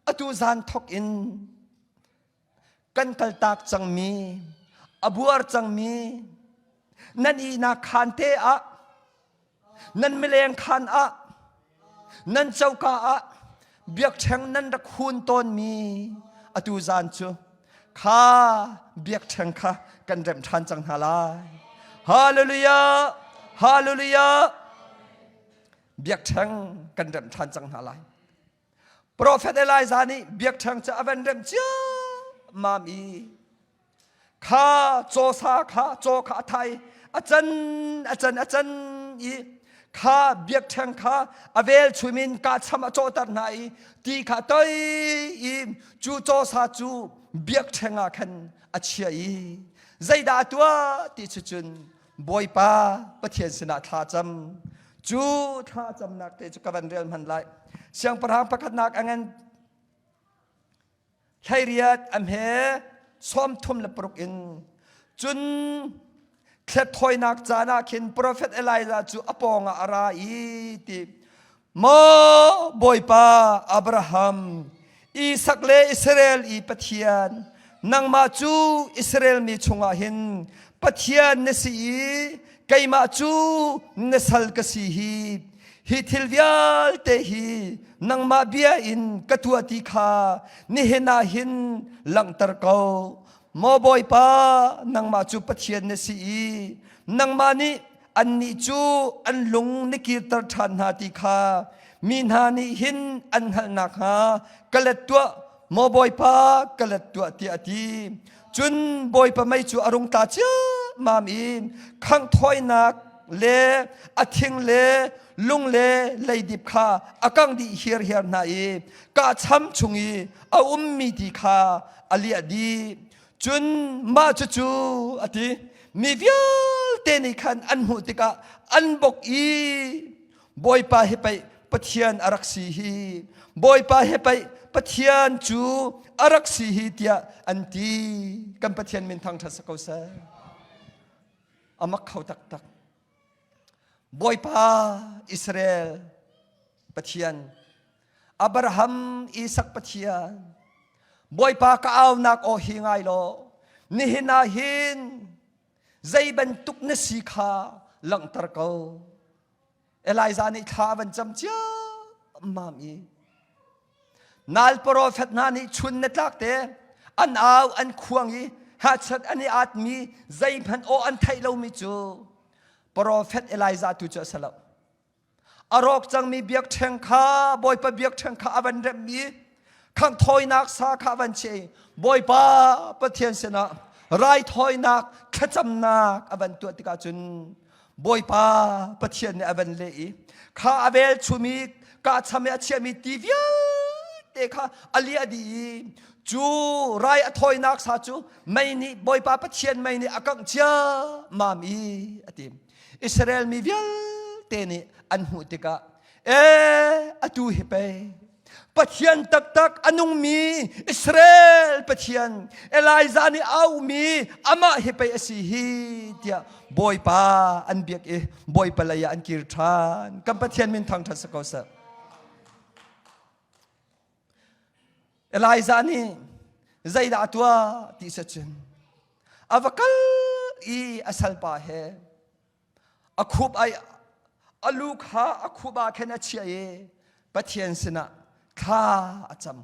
atu zan thok in kan kaltak cangmi, a buar cangmi, nan ihnak khaan te ah, nan mileng khaan ah, nan coka ah biakṭheng nan rak hun tawnmi atu zan cu kha biakṭheng kha kan remh ṭhan cang hna lai. Hallelujah! Hallelujah! Biakṭheng kan remh ṭhan cang hna lai. Profet Elijah nih biakṭheng cu a van remh ciammam i kha cawsa kha caw kha a thai a can a can a can i kha biakṭheng kha a velchum in kahcham a cawhter hna i ti kha toi i cu cawsa cu biakṭheng ah khan a chia i zeidah a tuah ti cu cun Bawipa Pathian sinah thla cam. Cu thla camnak te cu ka van rel hman lai. Siangpahrang pakhatnak a ngan 18 a hme 36 in cun thlet thawinak caan ah khin profet Elijah cu a pawngah a ra i ti Maw Bawipa Abraham, Isak le Israel i Pathian, nangmah cu Israel mi chungah hin Pathian na si i keimah cu na sal ka si hi. Hi thil vialte hi nangmah bia in ka tuah ti kha nihin ah hin langhter ko. Maw Bawipa, nangmah cu Pathian na si i nangmah nih annih cu an lung na kirter ṭhan hna ti kha mi hna nih hin an hngalh nakhnga ka let tuah maw Bawipa ka let tuah tiah a ti. Cun Bawipa mei cu a rung tla ciammam i khangh thawinak le a thing le lung le leidip kha a kangh dih hiarhiar hna i kahcham chung i a ummi ti kha a liah dih. Cun mah cucu a ti mi vialte nih khan an hmuh tikah an bok i Bawipa hi pei Pathian a rak si hi Bawipa hi pei Pathian cu a rak si hi tiah an ti kan Pathian min thangṭhat si ko seh a mak kho taktak Bawipa Israel Pathian Abraham Isak Pathian Bawipa ka aunak aw hi ngai law nihin ah hin zei bantuk na si kha langhter ko Elijah nih thla a van cam ciammam i nal profet hna nih chun na tlak te an au an khuang i hachat an i atmi zeihmanh aw an theih lomi cu profet Elijah tu cu a si lo A rawk cangmi biakṭheng kha Bawipa biakṭheng kha a van remh i khangh thawinak sa kha a van chiah i Bawipa Pathian sinah raithawinak thlacamnak a van tuah tikah cun Bawipa Pathian nih a van leh i kha a velchum i kahcham i a chiahmi ti vialte kha a liah dih i cu rai a thawinak sa cu mei nih Bawipa Pathian mei nih a kangh ciammam i a ti. Israel mi vialte nih an hmuh tikah ee atu hi pei Pathian taktak a nungmi Israel Pathian Elijah nih aumi amah hi pei a si hi tiah Bawipa an biak i Bawipa lei ah an kir ṭhan. Kan Pathian min thangṭhat si ko seh. Elijah nih zeidah a tuah ti si cun a va kal i a salpa he a khup ai a lu kha a khup ah khan a chiah i Pathian sinah thla a cam.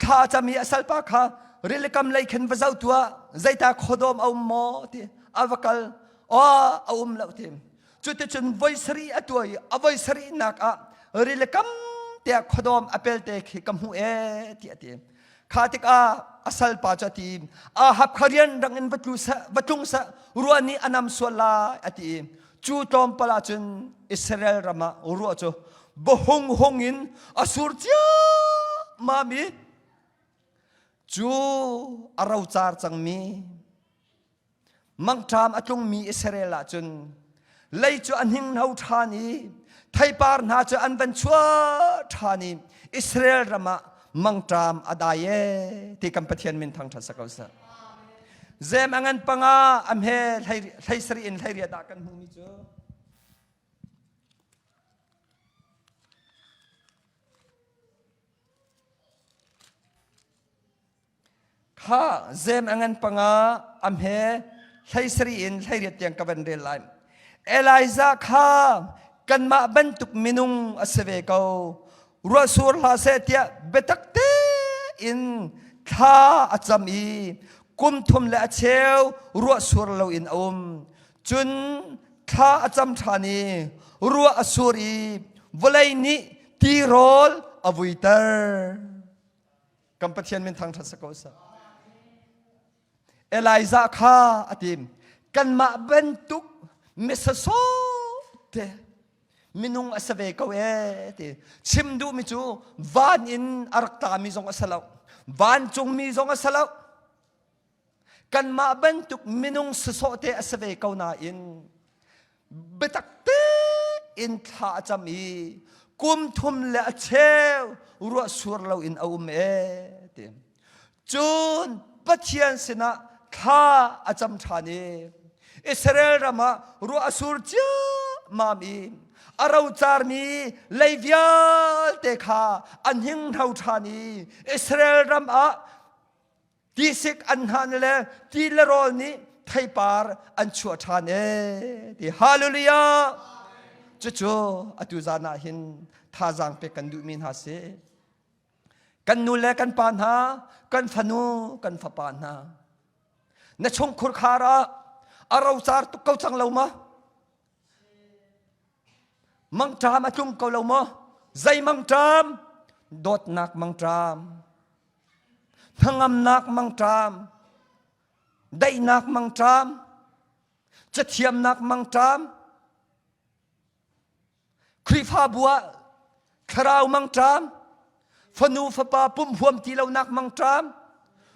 Thla a cam i a salpa kha rilikam lei khin va zoh tuah zeita khuadawm a um maw ti a va kal aw a um lo ti Cuticun voi sarih a tuah i a voi sarihnak ah rilikam tiah khuadawm a pelte khi ka hmuh ee tiah a ti. Kha tikah a salpa cu a ti Ahab kha rianrang in va tlu seh, va tlung seh, ruah nih a nam sual lai a ti i cu tlawmpal ah cun Israel ram ah ruah cu bahung hung in a sur ciammam i cu a rocar cangmi Mangṭam a tlungmi Israel ahcun. Lei cu a hninghno ṭhan i theipar hna cu an van chuah ṭhan i Israel ram ah mangṭam a dai ee ti kan Pathian min thangṭhat sa ko seh. Zem a ngan panga a hme hlei sarih in hlei riat ah kan hmuhmi cu Kha zem a ngan panga a hme hlei sarih in hlei riat tiang ka van rel lai. Elijah kha kanmah bantuk minung a si ve ko. Ruah sur hlah seh tiah biatak tein thla a cam i kum thum le a cheu ruah sur loin a um. Cun thla a cam ṭhan i ruah a sur i vawlei nih tirawl a vuiter. Kan Pathian min thangṭhat sa ko seh. Elijah kha a tim. Kanmah bantuk misasawh te minung a si ve ko ee ti. Chim duhmi cu van in a rak tlami zong a si lo. Vancungmi zong a si lo. Kanmah bantuk minung sasawh te a si ve ko nain biatak tein thla a cam i kum thum le a cheu ruah sur loin a um ee ti. Cun Pathian sinah thla a cam ṭhan i Israel ram ah ruah a sur ciammam i a rocarmi lei vialte kha a hninghno ṭhan i Israel ram ah Tisik an hnan le ti le rawl nih theipar an chuah ṭhan ee ti hallelujah cucu atu zan ah hin thazaang pek kan duhmi hna si kan nu le kan pa hna kan fanu kan fapa hna na chungkhur khar ah a rocar tuk ko cang lo ma Mangṭam a tlung ko lo maw? Zei mangṭam? Dawtnak mangṭam. Hnangamnak mangṭam. Daihnak mangṭam. Cathiamnak mangṭam. Khrihfabu ah thlarau mangṭam. Fanu fapa pum huam ti lonak mangṭam.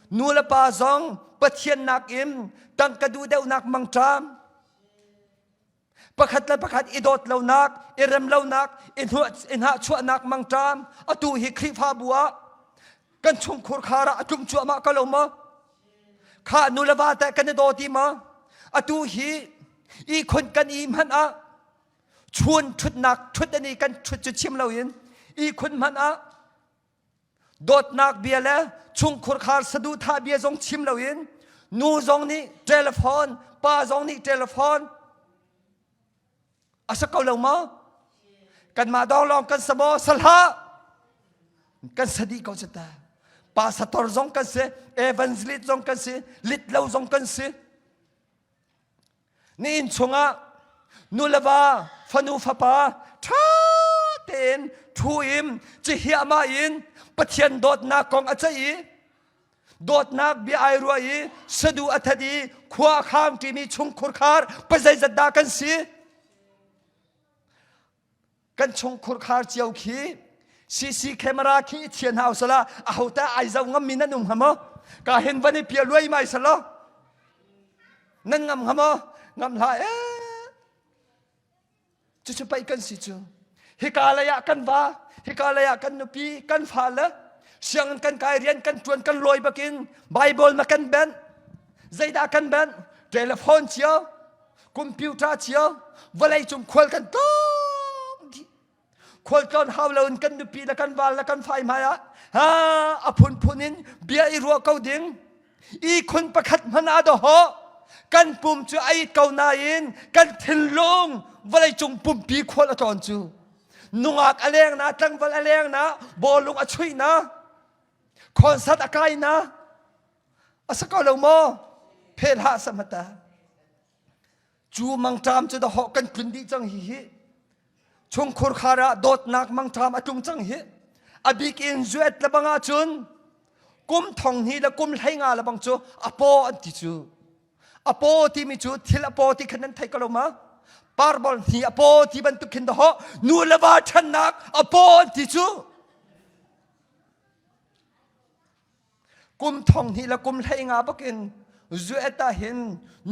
Nu le pa zong Pathian nakin tangka duh deuhnak mangṭam. Pakhat le pakhat i dawt lonak, i rem lonak, i hnahchuahnak mangṭam atu hi Khrihfabu ah kan chungkhur khar ah a tlung cuahmah ko lo maw? Kha nu le va teh kan i daw ti maw? Atu hi ihkhun kan i hmanh ah chun ṭhutnak ṭhut an i kan ṭhut cu chim loin ihkhun hmanh ah Dawtnak bia le chungkhur khar saduhthah bia zong chim loin nu zong nih telephone, pa zong nih telephone a sa ko lo maw? Kanmah dawng lawng kan sa maw? Sa hlah! Kan sa dih ko cu ta. Pastor zong kan si, evangelist zong kan si, lit lo zong kan si. Na inn chungah nu le va, fanu fapa ṭha tein ṭhu in cihiahmah in Pathian dawtnak kong a ceih i dawtnak bia ai ruah i sadu a that i khua a khang ṭimi chungkhur khar pazeizat dah kan si? Kan chungkhur khar cio khi CC camera khi i thian hau sala aho ta ai zo ngam mi nan um hnga maw? Ka hin van i pia luai mai sala nan ngam hnga maw? Ngam hlah ee. Cucu paih kan si cu. Hika lei ah kan va, hika lei ah kan nupi, kan fale, sianginn kan kai rian kan ṭuan kan lawi bakin Bible ma kan benh. Zeidah kan benh? Telephone cio, computer cio vawleicung khual kan tlawng dih khual tlawn hau loin kan nupi le kan val le kan fai hmai ah ha a phunphun in bia i ruah ko ding i khun pakhat hmanh ah dawh kan pum cu a it ko nain kan thinlung vawleicung pumpi khual a tlawn cu nungak a leng na tlangval a leng na bawlung a chuih na concert a kai na a si ko lo maw phel hlah samata cu mangṭam cu dahawh kan tlun dih cang hi hi chungkhur khar ah dawtnak mangṭam a tlung cang hi a bik in zuet le bang ahcun kum thong hnih le kum hlei nga le bang cu a paw an ti cu a paw timi cu thil a paw ti khan nan thei ko lo ma parbol hni a paw ti bantuk khin dahawh nu le va ṭhannak a paw an ti cu Kum thong hnih le kum hlei nga bakin zuet ah hin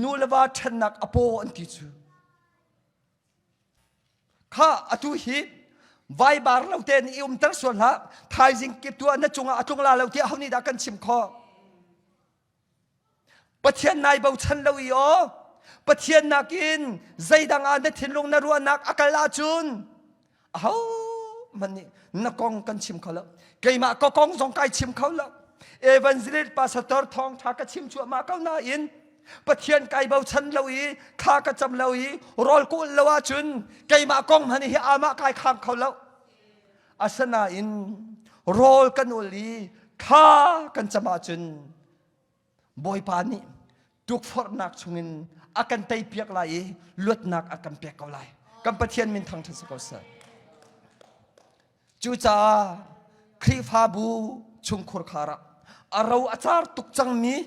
nu le va ṭhennak a paw an ti cu. Kha atu hi vaibar lo tein i umter sual hlah. Thaizing kip tu ah na cungah a tlung la lo tiah ho nih dah kan chim khawh? Pathian nai bochan lo i aw Pathian nakin zeidang ah na thinlung na ruahnak a kal ahcun aho hmanh nih na kong kan chim kho lo. Keimah ka kong zong kai chim kho lo. Evangelist pastor thawngtha ka chim cuahmah ko nain Pathian kai bochan lo i thla ka cam lo i rawl ka ulh lo ahcun keimah kong hmanh hi amah kai khang kho lo. Asinain rawl kan ul i thla kan cam ahcun Bawipa nih tukforhnak chungin a kan teipiak lai i luatnak a kan pek ko lai. Kan Pathian min thangṭhat si ko seh. Cucaah Khrihfabu chungkhur khar ah a ro a car tuk cangmi,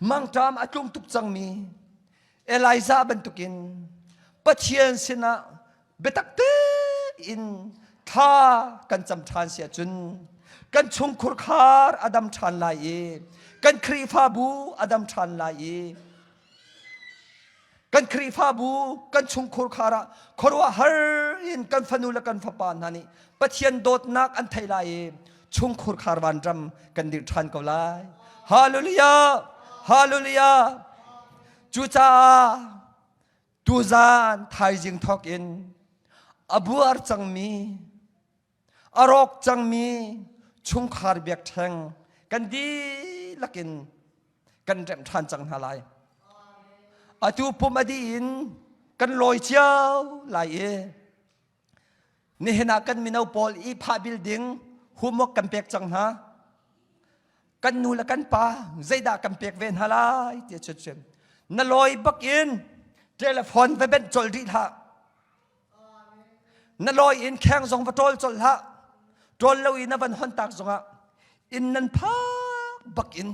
mangṭam a tlung tuk cangmi Elijah bantukin Pathian sinah biatak tein thla kan cam ṭhan si ahcun kan chungkhur khar a dam ṭhan lai i kan Khrihfabu a dam ṭhan lai i kan Khrihfabu kan chungkhur khar ah khuaruahhar in kan fanu le kan fapa hna nih Pathian dawtnak an theih lai i chungkhur khar vanram kan dirh ṭhan ko lai. Hallelujah! Hallelujah! Cucaah Tuzaan thaizing thawk in a buar cangmi, a rawk cangmi chungkhar biakṭheng kan dihlak in kan remh ṭhan cang hna lai. Atu pum a dih in kan lawi cio lai i nihin ah kan mino pawl i phah building homework kan pek cang hna. Kan nu le kan pa zeidah kan pek ve hna lai ti a chim. Na lawi bak in telephone va benh colh rih hlah. Na lawi in kheng zong va ṭawl colh hlah. Ṭawl lo i na van hon tak zongah inn nan phak bak in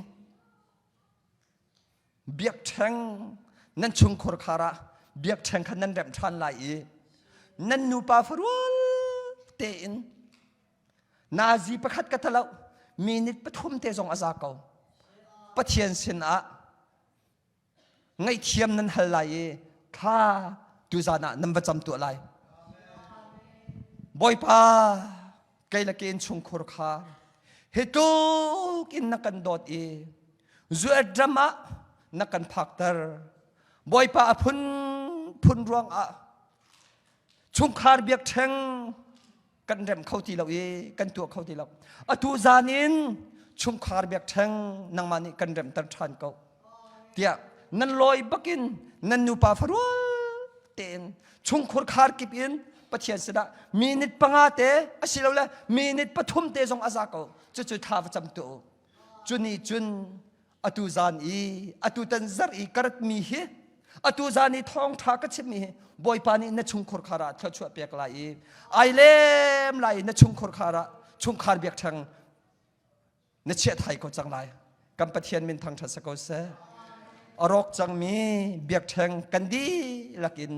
biakṭheng nan chungkhur khar ah biakṭheng kha nan remh ṭhan lai i nan nupa farual tein Nazi pakhat ka talo minute pathum te zong a za ko. Pathian sin ah ngaihthiam nan hal lai i thla tuzan ah nan va cam tuah lai. Bawipa kei le ke chungkhur kha hi tluk in na kan dawt i zuat ram ah na kan phakter. Bawipa a phun phun ruang ah chungkhar biakṭheng kan rem kho ti lo i kan tuah kho ti lo atu zan in chungkhar biakṭheng nangmah nih kan remter ṭhan ko tiah nan lawi bakin nan nupa farual tein chungkhur khar kip in Pathian sinah minute panga te asilole minute pathum te zong a za ko cucu thla va cam tu cu nih cun atu zan i atu tan zarh i ka ratmi hi atu zan i thawngṭha ka chimmi hi Bawipa nih na chungkhur khar ah thluachuah pek lai i ai lem lai i na chungkhur khar ah chungkhar biakṭheng na chiah thai ko cang lai kan Pathian min thangṭhat si ko seh a rawk cangmi biakṭheng kan dihlak in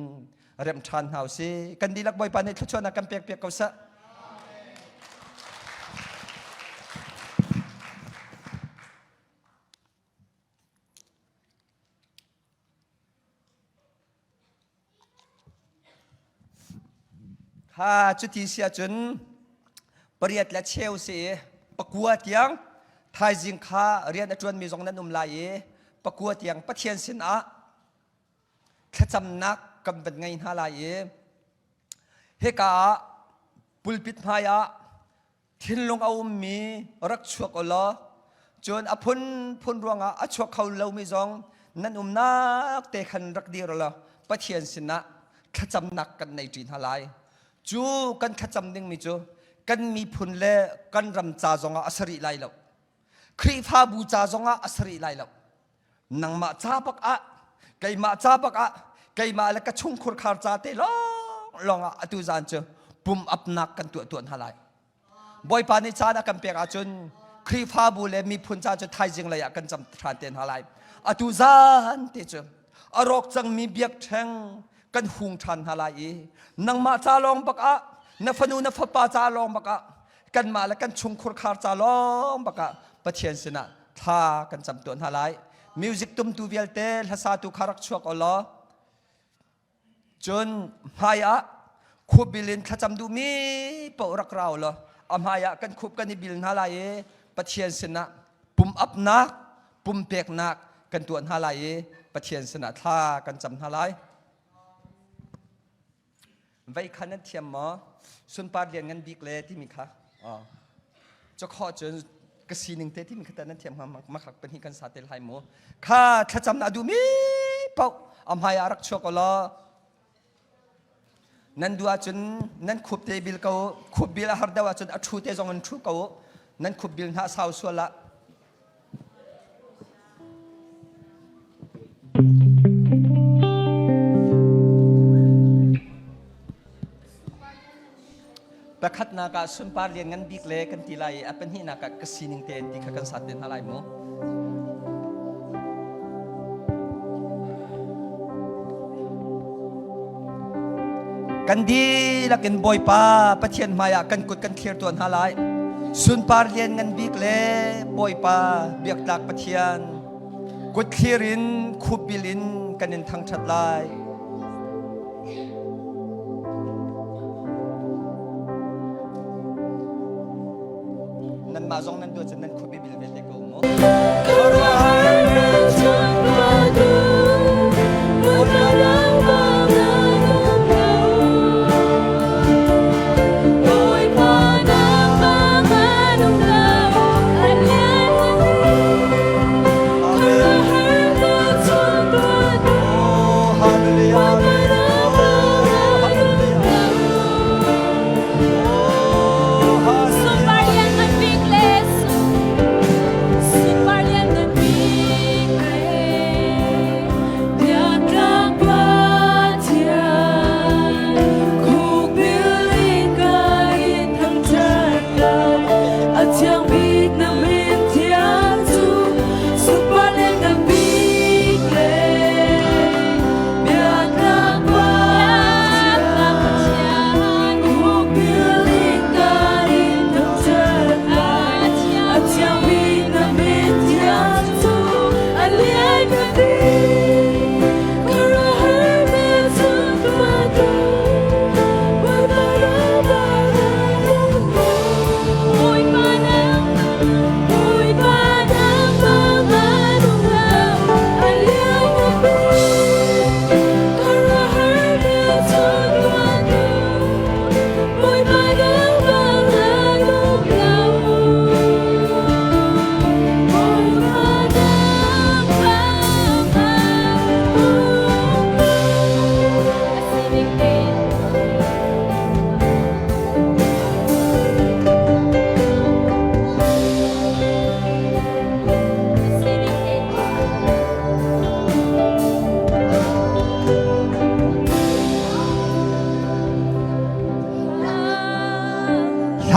rem ṭhan hna usih kan dihlak Bawipa nih thluachuahnak kan pek piak ko seh Kha cuti si ahcun pariat le cheu si i pakua tiang thaizing kha rian a ṭuanmi zong nan um lai i pakua tiang Pathian sinah thlacamnak kan van ngei hna lai i hika ah pulpit hmai ah thinlung a ummi rak chuak u law cun a phunphun ruangah a chuak kho lomi zong nan umnak te khan rak dir u law Pathian sinah thlacamnak kan nei ṭi hna lai. Cu kan thlacam dingmi cu kan miphun le kan ram ca zongah a si rih lai lo. Khrihfabu ca zongah a si rih lai lo. Nangmah ca bak ah keimah ca bak ah keimah le ka chungkhur khar ca te lawng lawng ah atu zan cu pum apnak kan tuah tuah hna lai. Bawipa nih caan a kan pek ahcun Khrihfabu le miphun ca cu thaizing lei ah kan cam ṭhan te hna lai. Atu zan te cu a rawk cangmi biakṭheng kan hung ṭhan hna lai i nangmah ca lawng bak ah na fanu na fapa ca lawng bak ah kanmah le kan chungkhur khar ca lawng bak ah Pathian sinah thla kan cam tuah hna lai. Music tumtu vialte hlasatu kha rak chuak u law Cun hmai ah Khup bil in thlacam duhmi paoh rak rau law a hmai ah kan khup kan i bil hna lai i Pathian sinah pum apnak, pumpeknak kan tuah hna lai i Pathian sinah thla kan cam hna lai. Vei kha nan thiam maw? Sunpar lian ngan bik le timi kha. Cawkhaw cun ka sining te timi kha ta nan thiam hnga makhak pahnih kan sa te lai mu. Kha thlacam na duhmi paoh a hmai ah rak chuak law nan duh ahcun nan khup te bil ko khup bil a har deuh ahcun a ṭhu te zong in ṭhu ko nan khup bil hna sau sual ah. Pakhatnak ah sunpar lian ngan bik le kan ti lai i a pahnihnak ah ka sining te ti kha kan sat te hna lai mu. Kan dihlak in Bawipa Pathian hmaiah kan kut kan thlir tuan hna lai. Sunpar lian ngan bik le Bawipa biaktlak Pathian kut thlir in khupbil in kan in thangṭhat lai. Nanmah zong nan tuah cun nan khuapi bil ve te ko mu.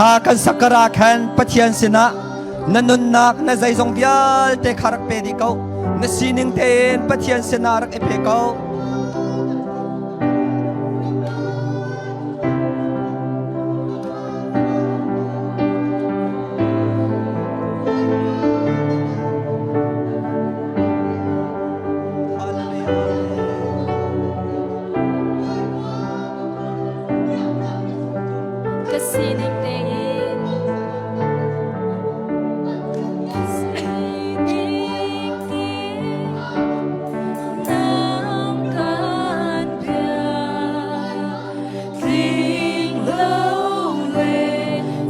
Hla kan sakara khan Pathian sinah na nunnak na zeizong vialte kha rak pe dih ko na sining tein Pathian sinah rak i pe ko. Ka sining tein sining tein nang kan biak tling lo le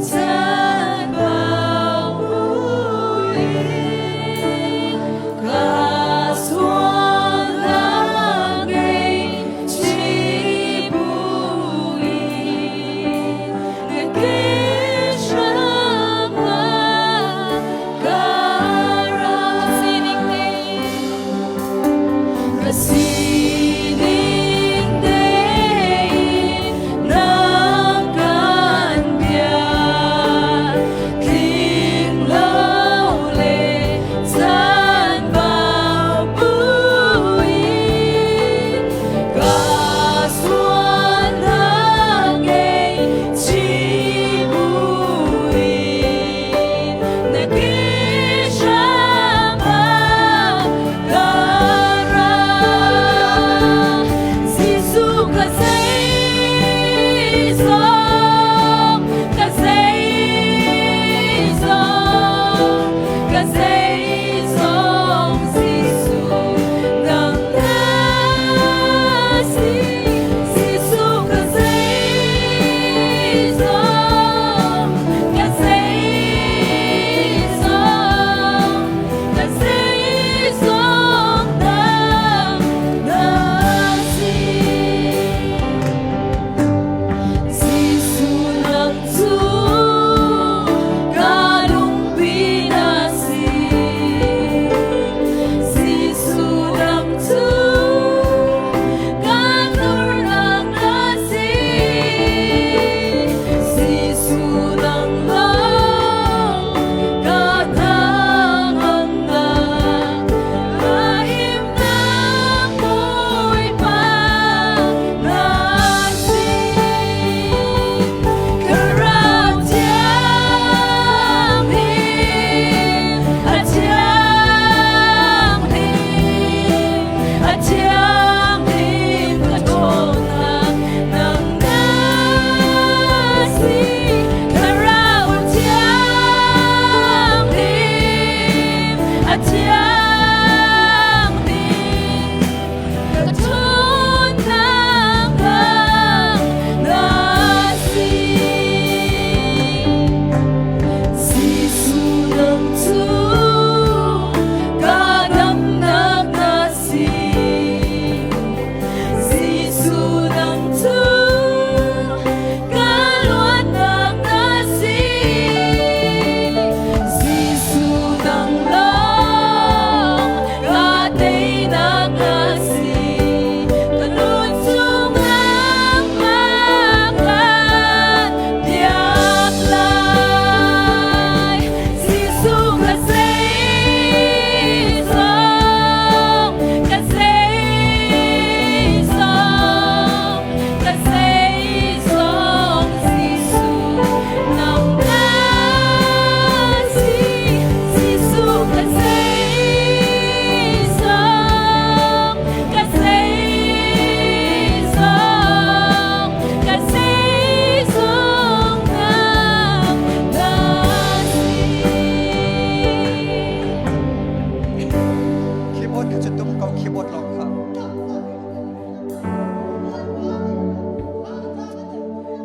chan bau buin ka sualnak ngei chi buin.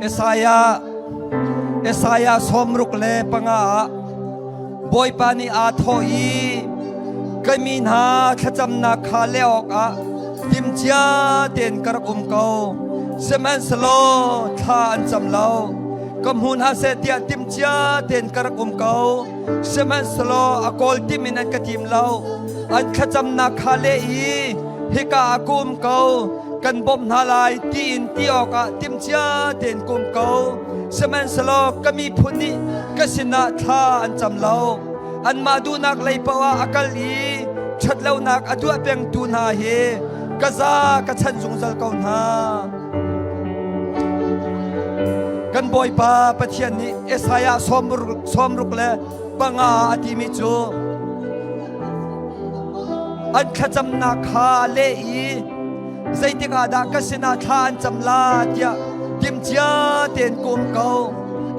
Isaiah Isaiah 65 ah Bawipa nih aa thawh i ka mi hna thlacamnak kha leh awkah timcia tein ka rak um ko. Sihmanhsehlaw thla an cam lo. Ka hmu hna seh tiah timcia tein ka rak um ko. Sihmanhsehlaw a kawl tim in an ka tim lo. An thlacamnak kha leh i hika ah ka um ko. Kan bawmh hna lai tiin ti awkah timcia tein ka um ko. Sihmanhsehlaw ka miphun nih ka sinah thla an cam lo. Anmah duhnak lei paoh ah a kal i ṭhatlonak a tuah pengtu hna hi ka za ka chan zungzal ko hna. Kan Bawipa Pathian nih Isaiah 65 a timi cu an thlacamnak kha leh i zeitik ah dah ka sinah thla an cam la tiah timcia tein ka um ko.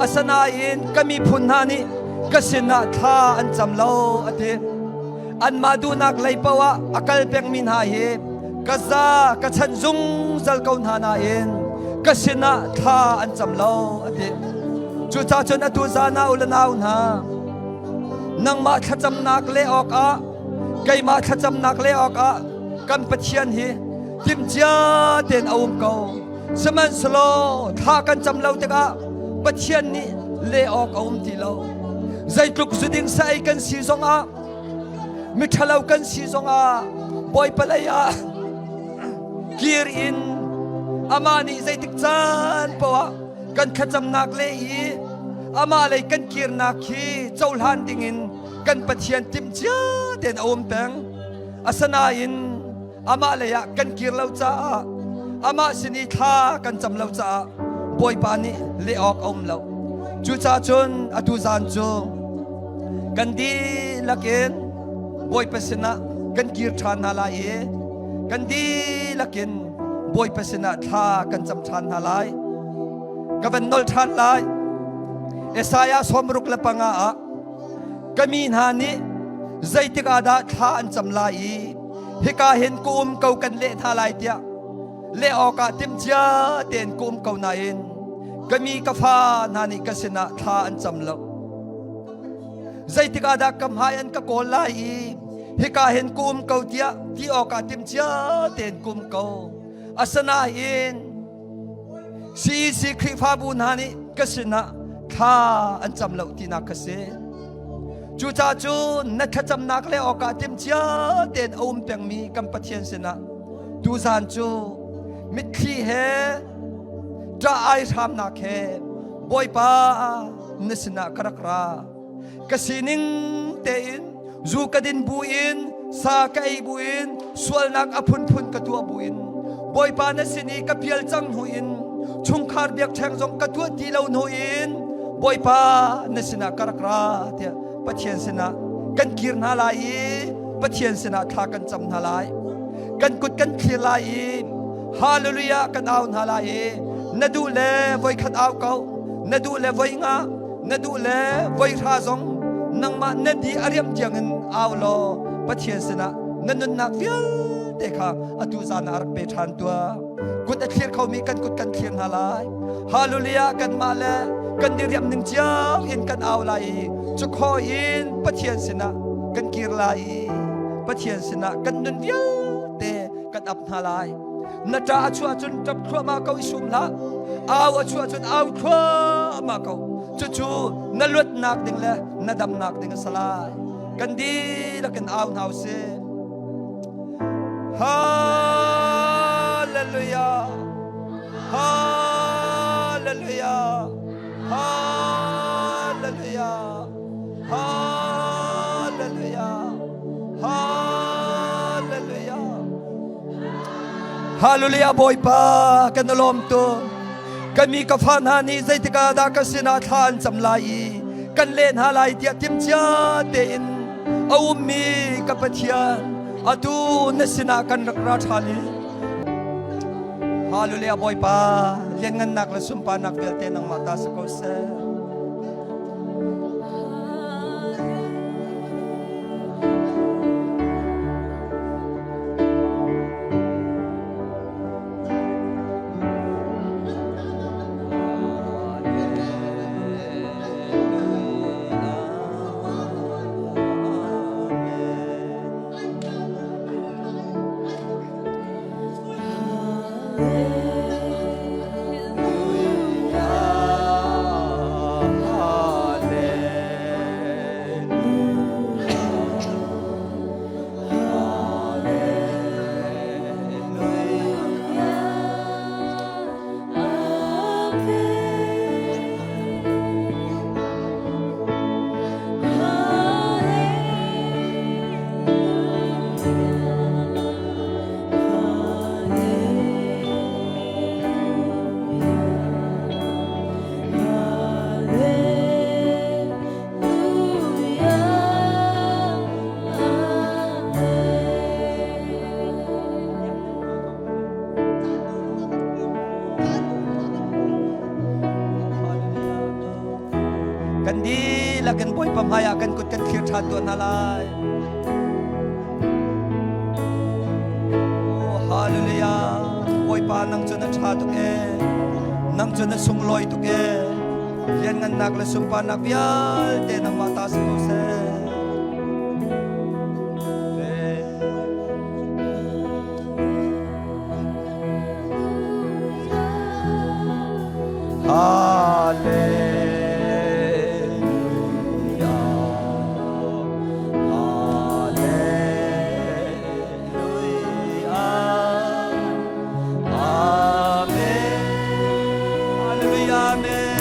Asinain ka miphun hna nih ka sinah thla an cam lo a ti. Anmah duhnak lei paoh ah a kal pengmi hna hi ka za ka chanh zungzal ko hna nain ka sinah thla an cam lo a ti. Cucaah cun atu zan ah u le nau hna, nangmah thlacamnak leh awkah keimah thlacamnak leh awkah kan Pathian hi timcia tein a um ko. Sihmanhsehlaw thla kan cam lo tikah Pathian nih leh awk a um ti lo. Zeitluk zuding sa ei kan si zongah miṭhalo kan si zongah Bawipa lei ah kir in amah nih zeitik caan paoh ah kan thlacamnak le i amah lei kan kirnak hi cohlan dingin kan Pathian timhcia tein a um peng. Asinain amah lei ah kan kir lo caah amah sin i thla kan cam lo caah Bawipa nih leh awk a um lo. Cucaah cun atu zan cu kan dihlak in Bawipa sinah kan kir ṭhan hna lai i kan dihlak in Bawipa sinah thla kan cam ṭhan hna lai. Ka van nol ṭhan lai. Isaiah 65 ah ka mi hna nih zeitik ah dah thla an cam lai i hika hin ka um ko kan leh hna lai tiah leh awkah timhcia tein ka um ko nain ka mi ka fa hna nih ka sinah thla an cam lo. Zeitik ah dah ka hmai an ka kawl lai i hika hin ka um ko tiah ti awkah timhcia tein ka um ko. Asinain CEC Khrihfabu hna nih ka sinah thla an cam lo tinak ka si. Cucaah cun na thlacamnak le awkah timhcia tein a um pengmi kan Pathian sinah tuzan cu mitthli he ṭah ai hramnak he Bawipa na sinah ka rak ra. Ka sining tein zu ka din buin sa ka ei buin sualnak a phunphun ka tuah buin Bawipa na sin i ka pial cang hnu in chungkhar biakṭheng zong ka tuah ti lo hnu in Bawipa na sinah ka rak ra tiah Pathian sinah kan kir hna lai i Pathian sinah thla kan cam hna lai. Kan kut kan thlir lai i Hallelujah kan au hna lai i na duh le voikhat au ko na duh le voi nga na duh le voi hra zong nangmah na di a riam tiangin au law Pathian sinah na nunnak vialte kha atu zan ah rak pe ṭhan tuah. Kut a thlir khomi kan kut kan thlir hna lai. Hallelujah kanmah le kan diriam ning cio in kan au lai i cukhaw in Pathian sinah kan kir lai i Pathian sinah kan nun vialte kan ap hna lai. Na ṭah a chuah cun ṭap thluahmah ko i sum hlah. Au a chuah cun au thluahmah ko. Cucu na luatnak ding le na damnak ding a si lai. Kan dihlak in au hna usih. Hallelujah. Hallelujah. Hallelujah. Hallelujah. Hallelujah. Hallelujah Bawipa kan lawm tu. Kan mi ka fa hna nih zeitik ah dah ka sinah thla an cam lai i kan leh hna lai tiah timhcia tein a ummi ka Pathian atu na sinah kan rak ra ṭhan i Hallelujah Bawipa lianngannak le sunparnak vialte nangmah ta si ko seh. dihlak in Bawipa hmaiah kan kut kan thlir ṭhan tuah hna lai. Oh, hallelujah. Bawipa nang cu na ṭha tuk ee. Nang cu na sunglawi tuk ee. Lianngannak le sunparnak vialte nangmah ta si ko seh. Hallelujah. Hallelujah. Amen.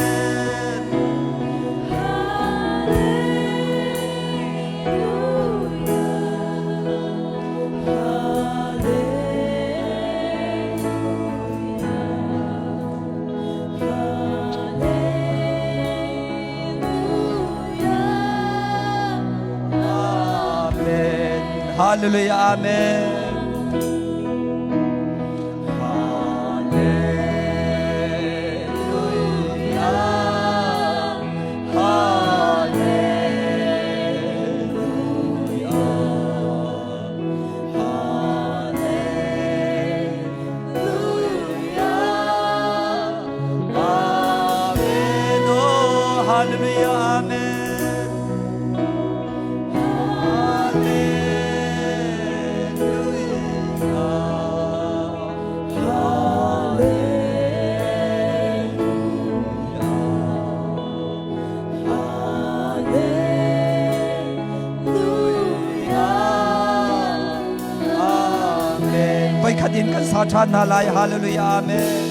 Hallelujah. Amen. Amen. Hallelujah. Amen. Hallelujah. Hallelujah. Hallelujah. Amen. Oh, hallelujah. Amen. Hallelujah. Amen. Voikhat in kan sa ṭhan hna lai. Hallelujah. Amen.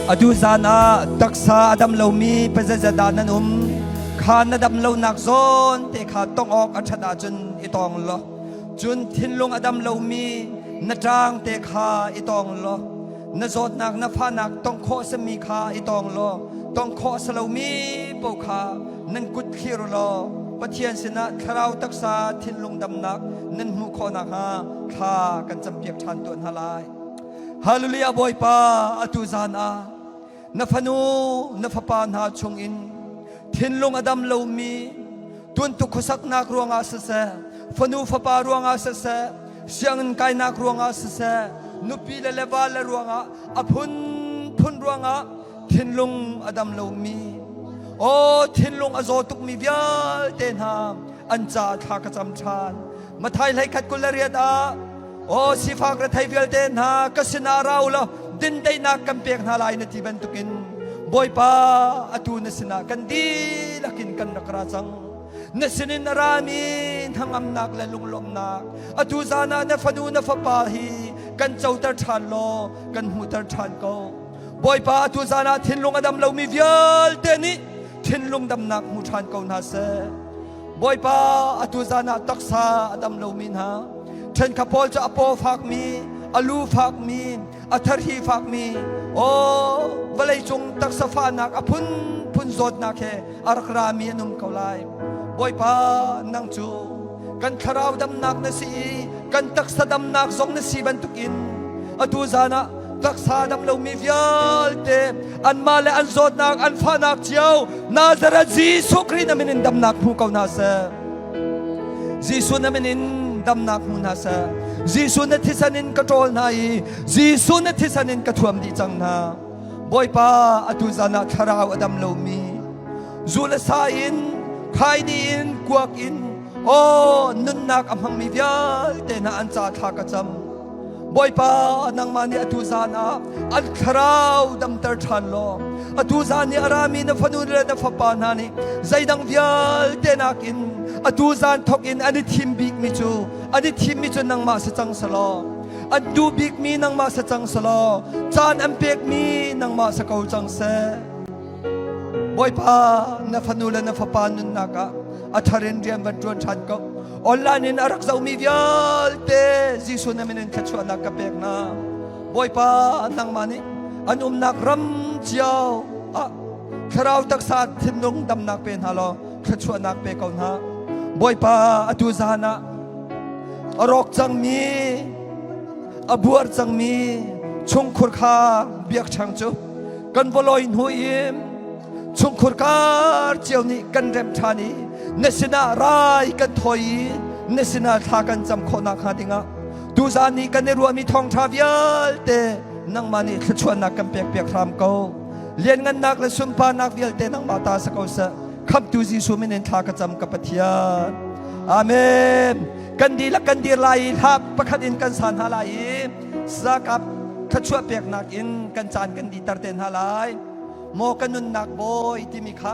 Atu zan ah taksa a dam lomi pazeizat dah nan um? Kha na dam lonak zawn te kha tong awk a ṭhat ahcun i tawng law. Cun thinlung a dam lomi na ṭang te kha i tawng law. Na zawtnak na fahnak tong khawh sami kha i tawng law. Tong khawh a si lomi paoh kha nan kut thlir law Pathian sinah thlarau taksa thinlung damnak nan hmuh khawh nakhnga thla kan campiak ṭhan tuah hna lai. Hallelujah Bawipa atu zan ah na fanu na fapa hna chungin thinlung a dam lomi tuntuk khuasaknak ruangah siseh fanu fapa ruangah siseh sianginn kainak ruangah siseh nupi le le va le ruangah a phunphun ruangah thinlung a dam lomi aw thinlung a zaw tukmi vialte hna an ca thla ka cam ṭhan Mathai hlei khat kul le riat ah Aw sifak rethei vialte hna ka sinah ra u law dindaihnak kan pek hna lai na ti bantukin Bawipa atu na sinah kan dihlak in kan rak ra cang. Na sinin a rami hnangamnak le lunglawmhnak atu zan ah na fanu na fapa hi kan coter ṭhan law kan hmuhter ṭhan ko. Bawipa atu zan ah thinlung a dam lomi vialte nih thinlung damnak hmu ṭhan ko hna seh. Bawipa atu zan ah taksa a dam lomi hna ṭhenkhat pawl cu a paw fakmi a lu fakmi a tharhi fakmi aw vawleicung taksa fahnak a phunphun zawtnak he a rak rami an um ko lai Bawipa nang cu kan thlarau damnak na si i kan taksa damnak zong na si bantukin atu zan ah taksa dam lomi vialte anmah le an zawtnak an fahnak cio Nazareth Jesuh Khrih na min in damnak hmu ko hna seh Jesuh na min in damnak hmu hna seh Jesuh na thisen in ka ṭawl hna i Jesuh na thisen in ka thuam dih cang hna Bawipa atu zan ah thlarau a dam lomi zu le sa in khaini in kuak in aw nunnak a hmangmi vialte hna an ca thla ka cam. Bawipa nangmah nih atu zan ah an thlarau damter ṭhan law atu zan i a rami na fanu le na fapa hna nih zeidang vialte nakin atu zan thawk in an i thim bikmi cu an i thimmi cu nangmah si cang selaw an duh bikmi nangmah si cang selaw caan an pekmi nangmah si ko cang seh. Bawipa na fanu le na fapa nunnak ah a thar in rian van ṭuan ṭhan ko. Online in a rak zohmi vialte Jesuh na min in thluachuahnak ka pek hna. Bawipa nangmah nih an umnak ram cio ah thlarau taksa thinlung damnak pe hna law thluachuahnak pe ko hna. Bawipa atu zan ah a rawk cangmi a buar cangmi chungkhur kha biakṭheng cu kan vawloi hnu in chungkhur kar cio nih kan rem ṭhan i na sinah rai kan thawi i na sinah thla kan cam khawh nakhnga dingah tuzaan nih kan i ruahmi thawngṭha vialte nangmah nih thluachuahnak kan pekpiak hram ko. Lianngannak le sunparnak vialte nangmah ta si ko seh. Khamhtu Jesuh min in thla ka cam ka Pathian. Amen. Kan dihlak kan dir lai i hla pakhat in kan sa hna lai i zakap thluachuah peknak in kan caan kan diter te hna lai. Maw ka nunnak bawi timi kha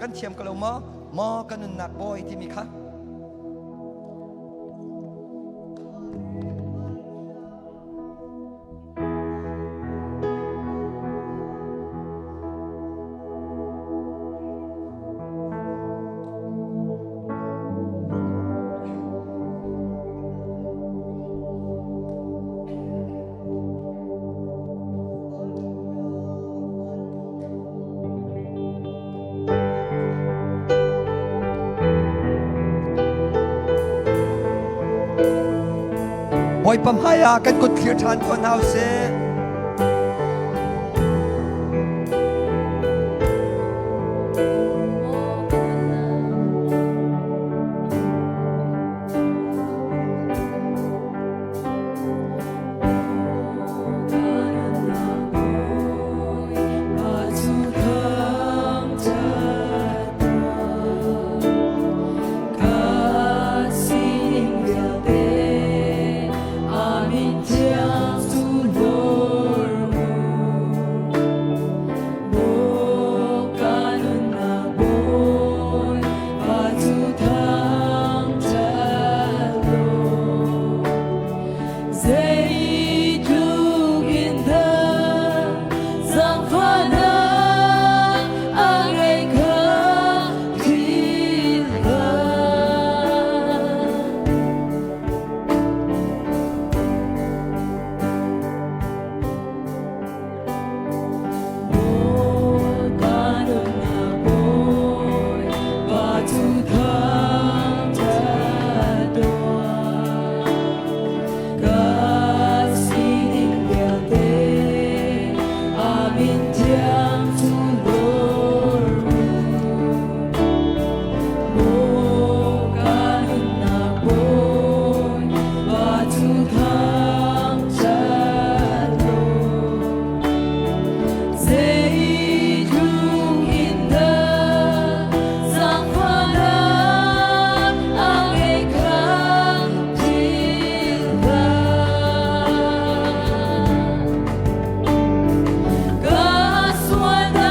kan thiam ko lo maw? Maw ka nunnak bawi timi kha. Bawipa hmaiah kan kut thlir ṭhan ko hna usih. Zeitluk in dah zaangfahnak a ngeih kha philh hlah. Bawipa nunnak Bawipa cu thangṭhat tuah. Ka sining vialte a min thiang cu lawr u. Maw ka nunnak Bawipa cu thangṭhat tuah. Zeitluk in dah zaangfahnak a ngeih kha philh hlah. Ka sualnak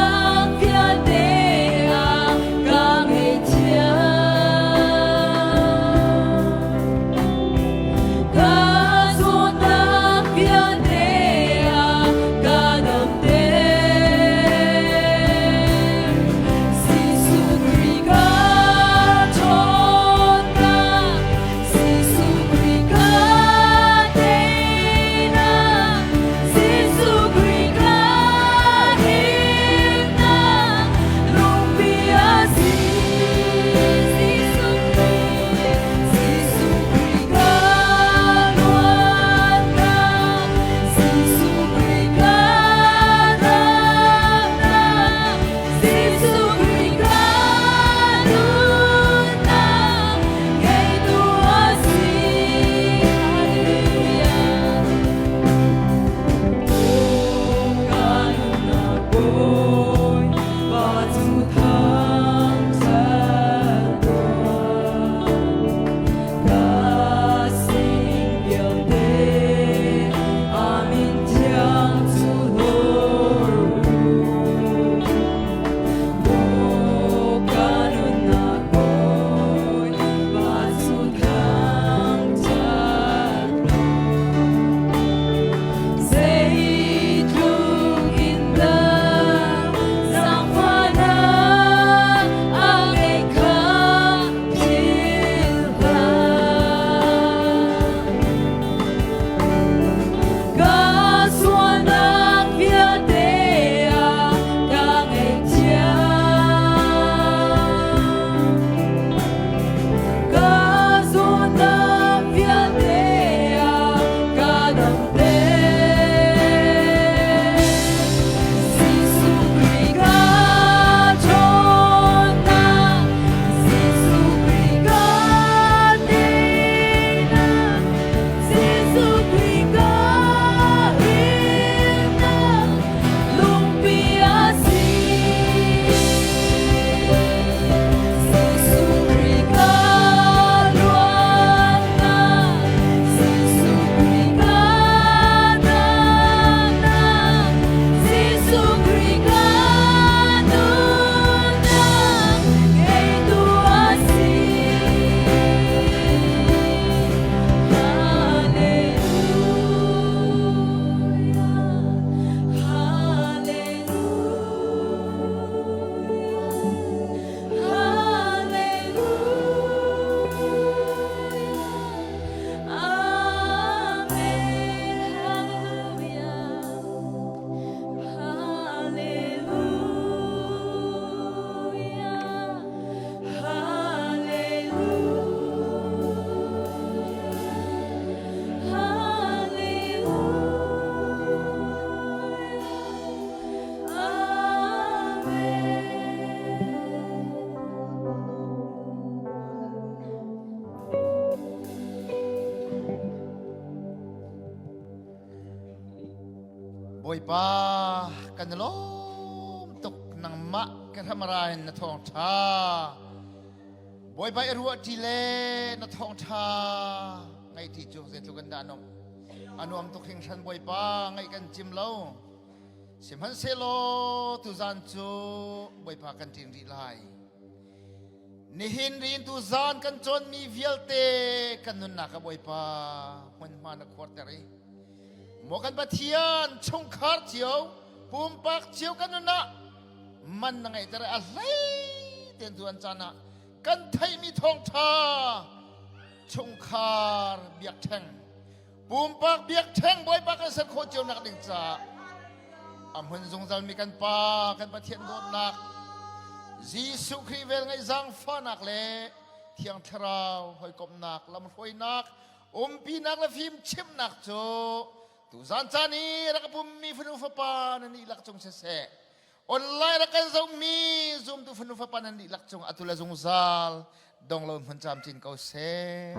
Bawipa kan i lawm tuk nangmah ka hramara in na thawngṭha. Bawipa i ruahṭi le na thawngṭha ngaihṭi cu zeitluk in dah a nuamh. A nuam tuk hringhran Bawipa ngaih kan cim lo. Sihmanhsehlaw tuzan cu Bawipa kan ṭin rih lai. Nihin riin tuzan kan cawnmi vialte kan nunnak ah Bawipa hmunhma na khuarter i maw kan Pathian chungkhar cio pumpak cio kan nun ah man na ngeihter a hlei ten tu an caan ah kan theihmi thawngṭha chungkhar biakṭheng pumpak biakṭheng Bawipa kan ser khawh cio nak ding caah a hmun zungzal mi kan Pa kan Pathian dawtnak Jesuh Khrih vel ngaih zaangfahnak le Thiang Thlarau hawikomhnak lamhruainak umpinak le fimchimhnak cu tuzan caan i rak pummi fanu fapa nan dihlak cung siseh online rak kan zohmi zumtu fanu fapa nan dihlak cung atu le zungzal dong lo hmun camcin ko seh.